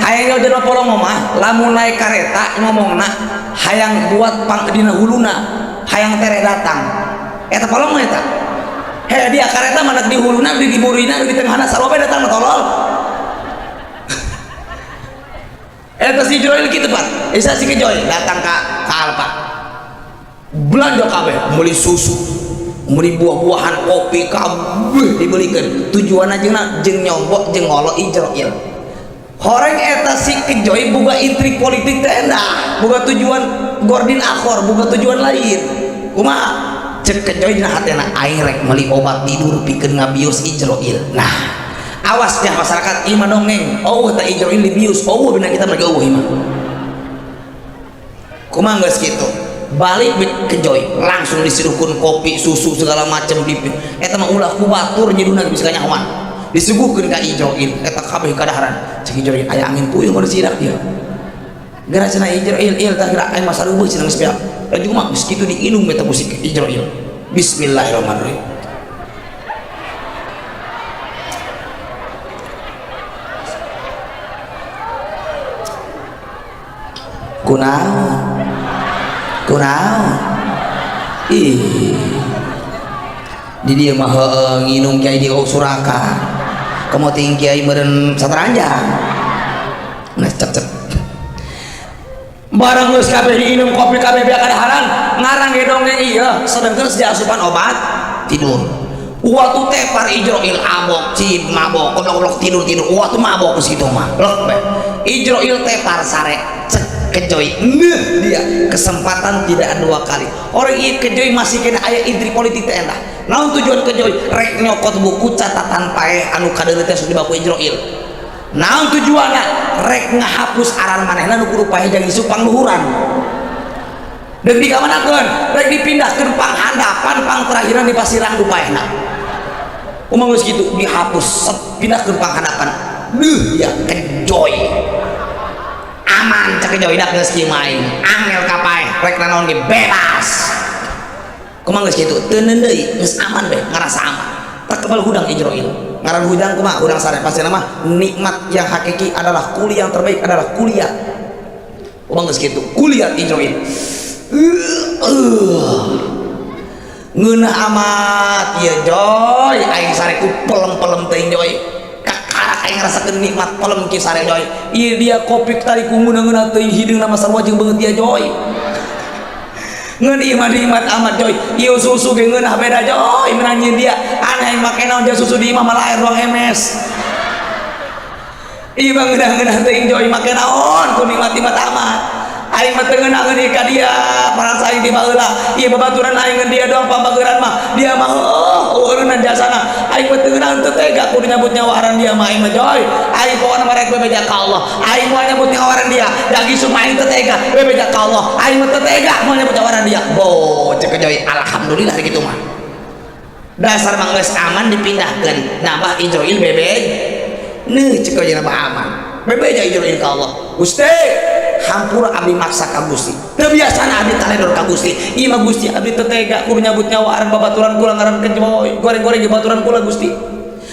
Speaker 1: Hayang jelema polong mah lamun naik kareta ngomongna hayang buat pang dina huluna, hayang tere datang. Eta polong mah eta. Heh dia kareta mah di huluna, di diburina, di tengahna sarua bae datang tolol. Eta si Joel kitu Pak. Isa si Kejoy datang ka Alfa. Belanja kabeh, meuli susu, meuli buah-buahan, kopi kabeh dibelikeun. Tujuanna jeung jeung nyombok jeung ngolo Ijroil. Horeng eta si Kejoy boga intrik politik teh endah, boga tujuan gordin akhor, boga tujuan lain. Kumaha? Cek Kejoy dina hatena aing rek meuli obat tidur pikeun ngabius Ijroil. Nah, awas ya masyarakat ieu mah dongeng. Oh teh Ijroil dibius, oh bina kita mereka eueuh mah. Kumaha geus kitu? Balik Kejoy langsung disuguhkeun kopi, susu segala macam di eta mah ulah ku batur nyiduna bisa kanyahoan. Disuguhkeun ka Ijroil eta kabeh kadaharan. Cek Ijroil aya angin puyuh mun sirak dia. Geura cenah Ijroil il tah geura aing mah sareueuh cenah geus beak. Laju mah geus kitu diinum eta musik Ijroil. Bismillahirrahmanirrahim. Kunaon? Kunaon? Ih. Di dieu mah heueuh nginum kiai di Suraka. Komo ting kiai meureun sataranjang. Nah cep-cep. Barang geus kabeh diinum kopi kabeh beak kadaharan, ngarang ge dongeng ieu sedengkeun geus diasupan obat tidur. Waktu tepar Ijroil abok cib mabok goblok-goblok tidur-tidur waktu mabok geus kitu mah lek bae. Ijroil tepar sare cek kejoy neuh dia kesempatan tidak dua kali. Orang ieu kejoy masih kena aya intrik politik teh endah. Naon tujuan kejoy? Rek nyokot buku catatan paeh anu kadeuleu teh di baku Ijroil. Naon tujuanna? Rek ngahapus aran manehna nu kudu paeh jang isuk pangluhuran. Deuk dikamanakeun? Rek dipindahkeun panghandapan pangterakhiran di pasiran ku paehna. Umang geus kitu dihapus set pindahkeun panghandapan. Deuh ya kejoy. Aman cek kejoy dak geus kieu mah aing. Angel ka paeh rek nanaon ge bebas. Kumaha geus kitu? Teu deui geus aman be ngarasa aman. Terkebal hudang Ijroil. Ngaran hudang kumaha? Hudang sare pasti nama nikmat yang hakiki adalah kuliah yang terbaik adalah kuliah. Kumaha geus kitu? Kuliah Ijroil. Ngeunah amat ieu joy aing sare ku pelem-pelem teuing joy. Kakarak aing ngarasakeun nikmat pelem ki sare joy. Ieu dia kopi tadi ku ngeunah-ngeunah teuing hideungna mah sarua jeung beungeut dia joy. Ngeun ieu mah nikmat amat joy. Ieu susu ge ngeunah beda joy menang nyieun dia. Aneh aing make naon susu di imah malah air 2 ms. Ieu mah ngeunah-ngeunah teuing joy make naon ku nikmat-nikmat amat. Aing mah teu ngeunah ka dia, parasa aing ti baheula. Ieu babaturan aing ngeun dia doang pambageran mah. Dia mah heuh eueunan jasana. Aing mah teu ngeunah teu tega kudu nyabut nyawa aran dia mah aing mah joy. Aing pokona mah rek bebeja ka Allah. Aing moal nyabut nyawa aran dia. Da isuk mah aing teu tega bebeja ka Allah. Aing mah teu tega moal nyabut nyawa aran dia. Bo cek joy alhamdulillah kitu mah. Dasar mah geus aman dipindahkeun nambah Ijroil bebej. Neuh cek joy nambah aman. Bebeja Ijroil ka Allah. Gusti hampura abdi maksa ka Gusti. Teu biasana abdi taledor ka Gusti. Ieu mah Gusti abdi teu tega kudu nyabut nyawa aran babaturan kula ngaran kejoy. Goreng-goreng babaturan kula Gusti.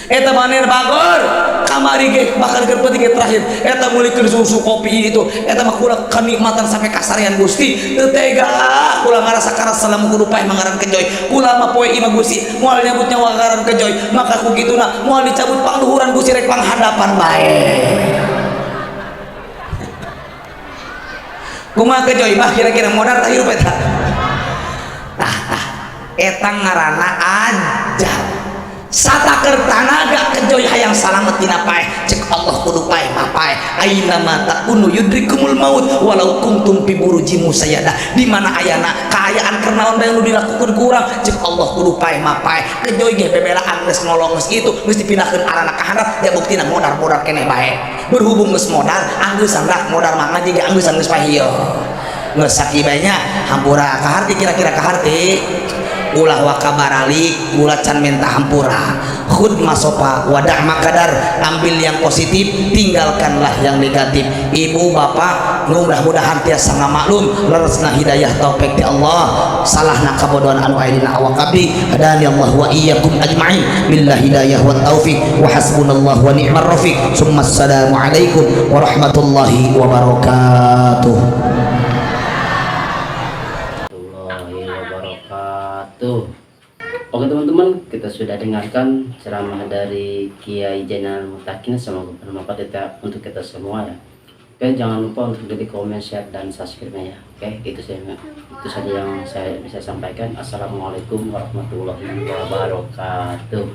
Speaker 1: Eta maner bagor kamari ge bakal keur penting ge terakhir. Eta meulikeun susu kopi itu. Eta mah kula kenikmatan sampai kasarean Gusti. Teu tega kula ngarasa karasa lamun kudu paeh mangaran kejoy. Kula mah poe ieu mah Gusti moal nyabut nyawa ngaran kejoy. Maka ku kituna moal dicabut pangluhuran Gusti rek panghandapan bae. Kumaha kejoy mah kira-kira modar tah hirup eta. Tah tah eta ngaranna ajar. Sataker tanaga kejoy hayang salamet dina paeh cek Allah kudu paeh mah paeh. Aina ma takunu yudrikumul maut walau kuntum fi buruji musayyada. Di mana ayana kaayaan keur naon bae nu dilakukeun ku urang cek Allah kudu paeh mah paeh. Kejoy ge bebelaan geus nolong geus kitu geus dipindahkeun arana ka handap ya buktina modar-modar keneh bae. Berhubung geus modar anggeusan dah modar mah ngaji ge angeusan geus paeh ieu. Geus sakibanya hampura kaharti kira-kira kaharti. Ulah wakabaralik ulah can minta hampura. Khud masopa wadah makadar, ambil yang positif tinggalkanlah yang negatif. Ibu bapak mudah-mudahan tiasa ngamaklum leresna hidayah taufik ti Allah salahna kabodohan anu aya dina awak abdi hadani Allah wa iyyakum ajmain billahi hidayah wa taufik wa hasbunallah wa ni'mar rafiq. Summa assalamu alaikum warahmatullahi wabarakatuh.
Speaker 3: Oke teman-teman, kita sudah dengarkan ceramah dari Kiai Zainal Mutakin. Semoga bermanfaat untuk kita semua ya. Oke, jangan lupa untuk di komen, share, dan subscribe-nya ya. Oke, itu saja yang saya bisa sampaikan. Assalamualaikum warahmatullahi wabarakatuh.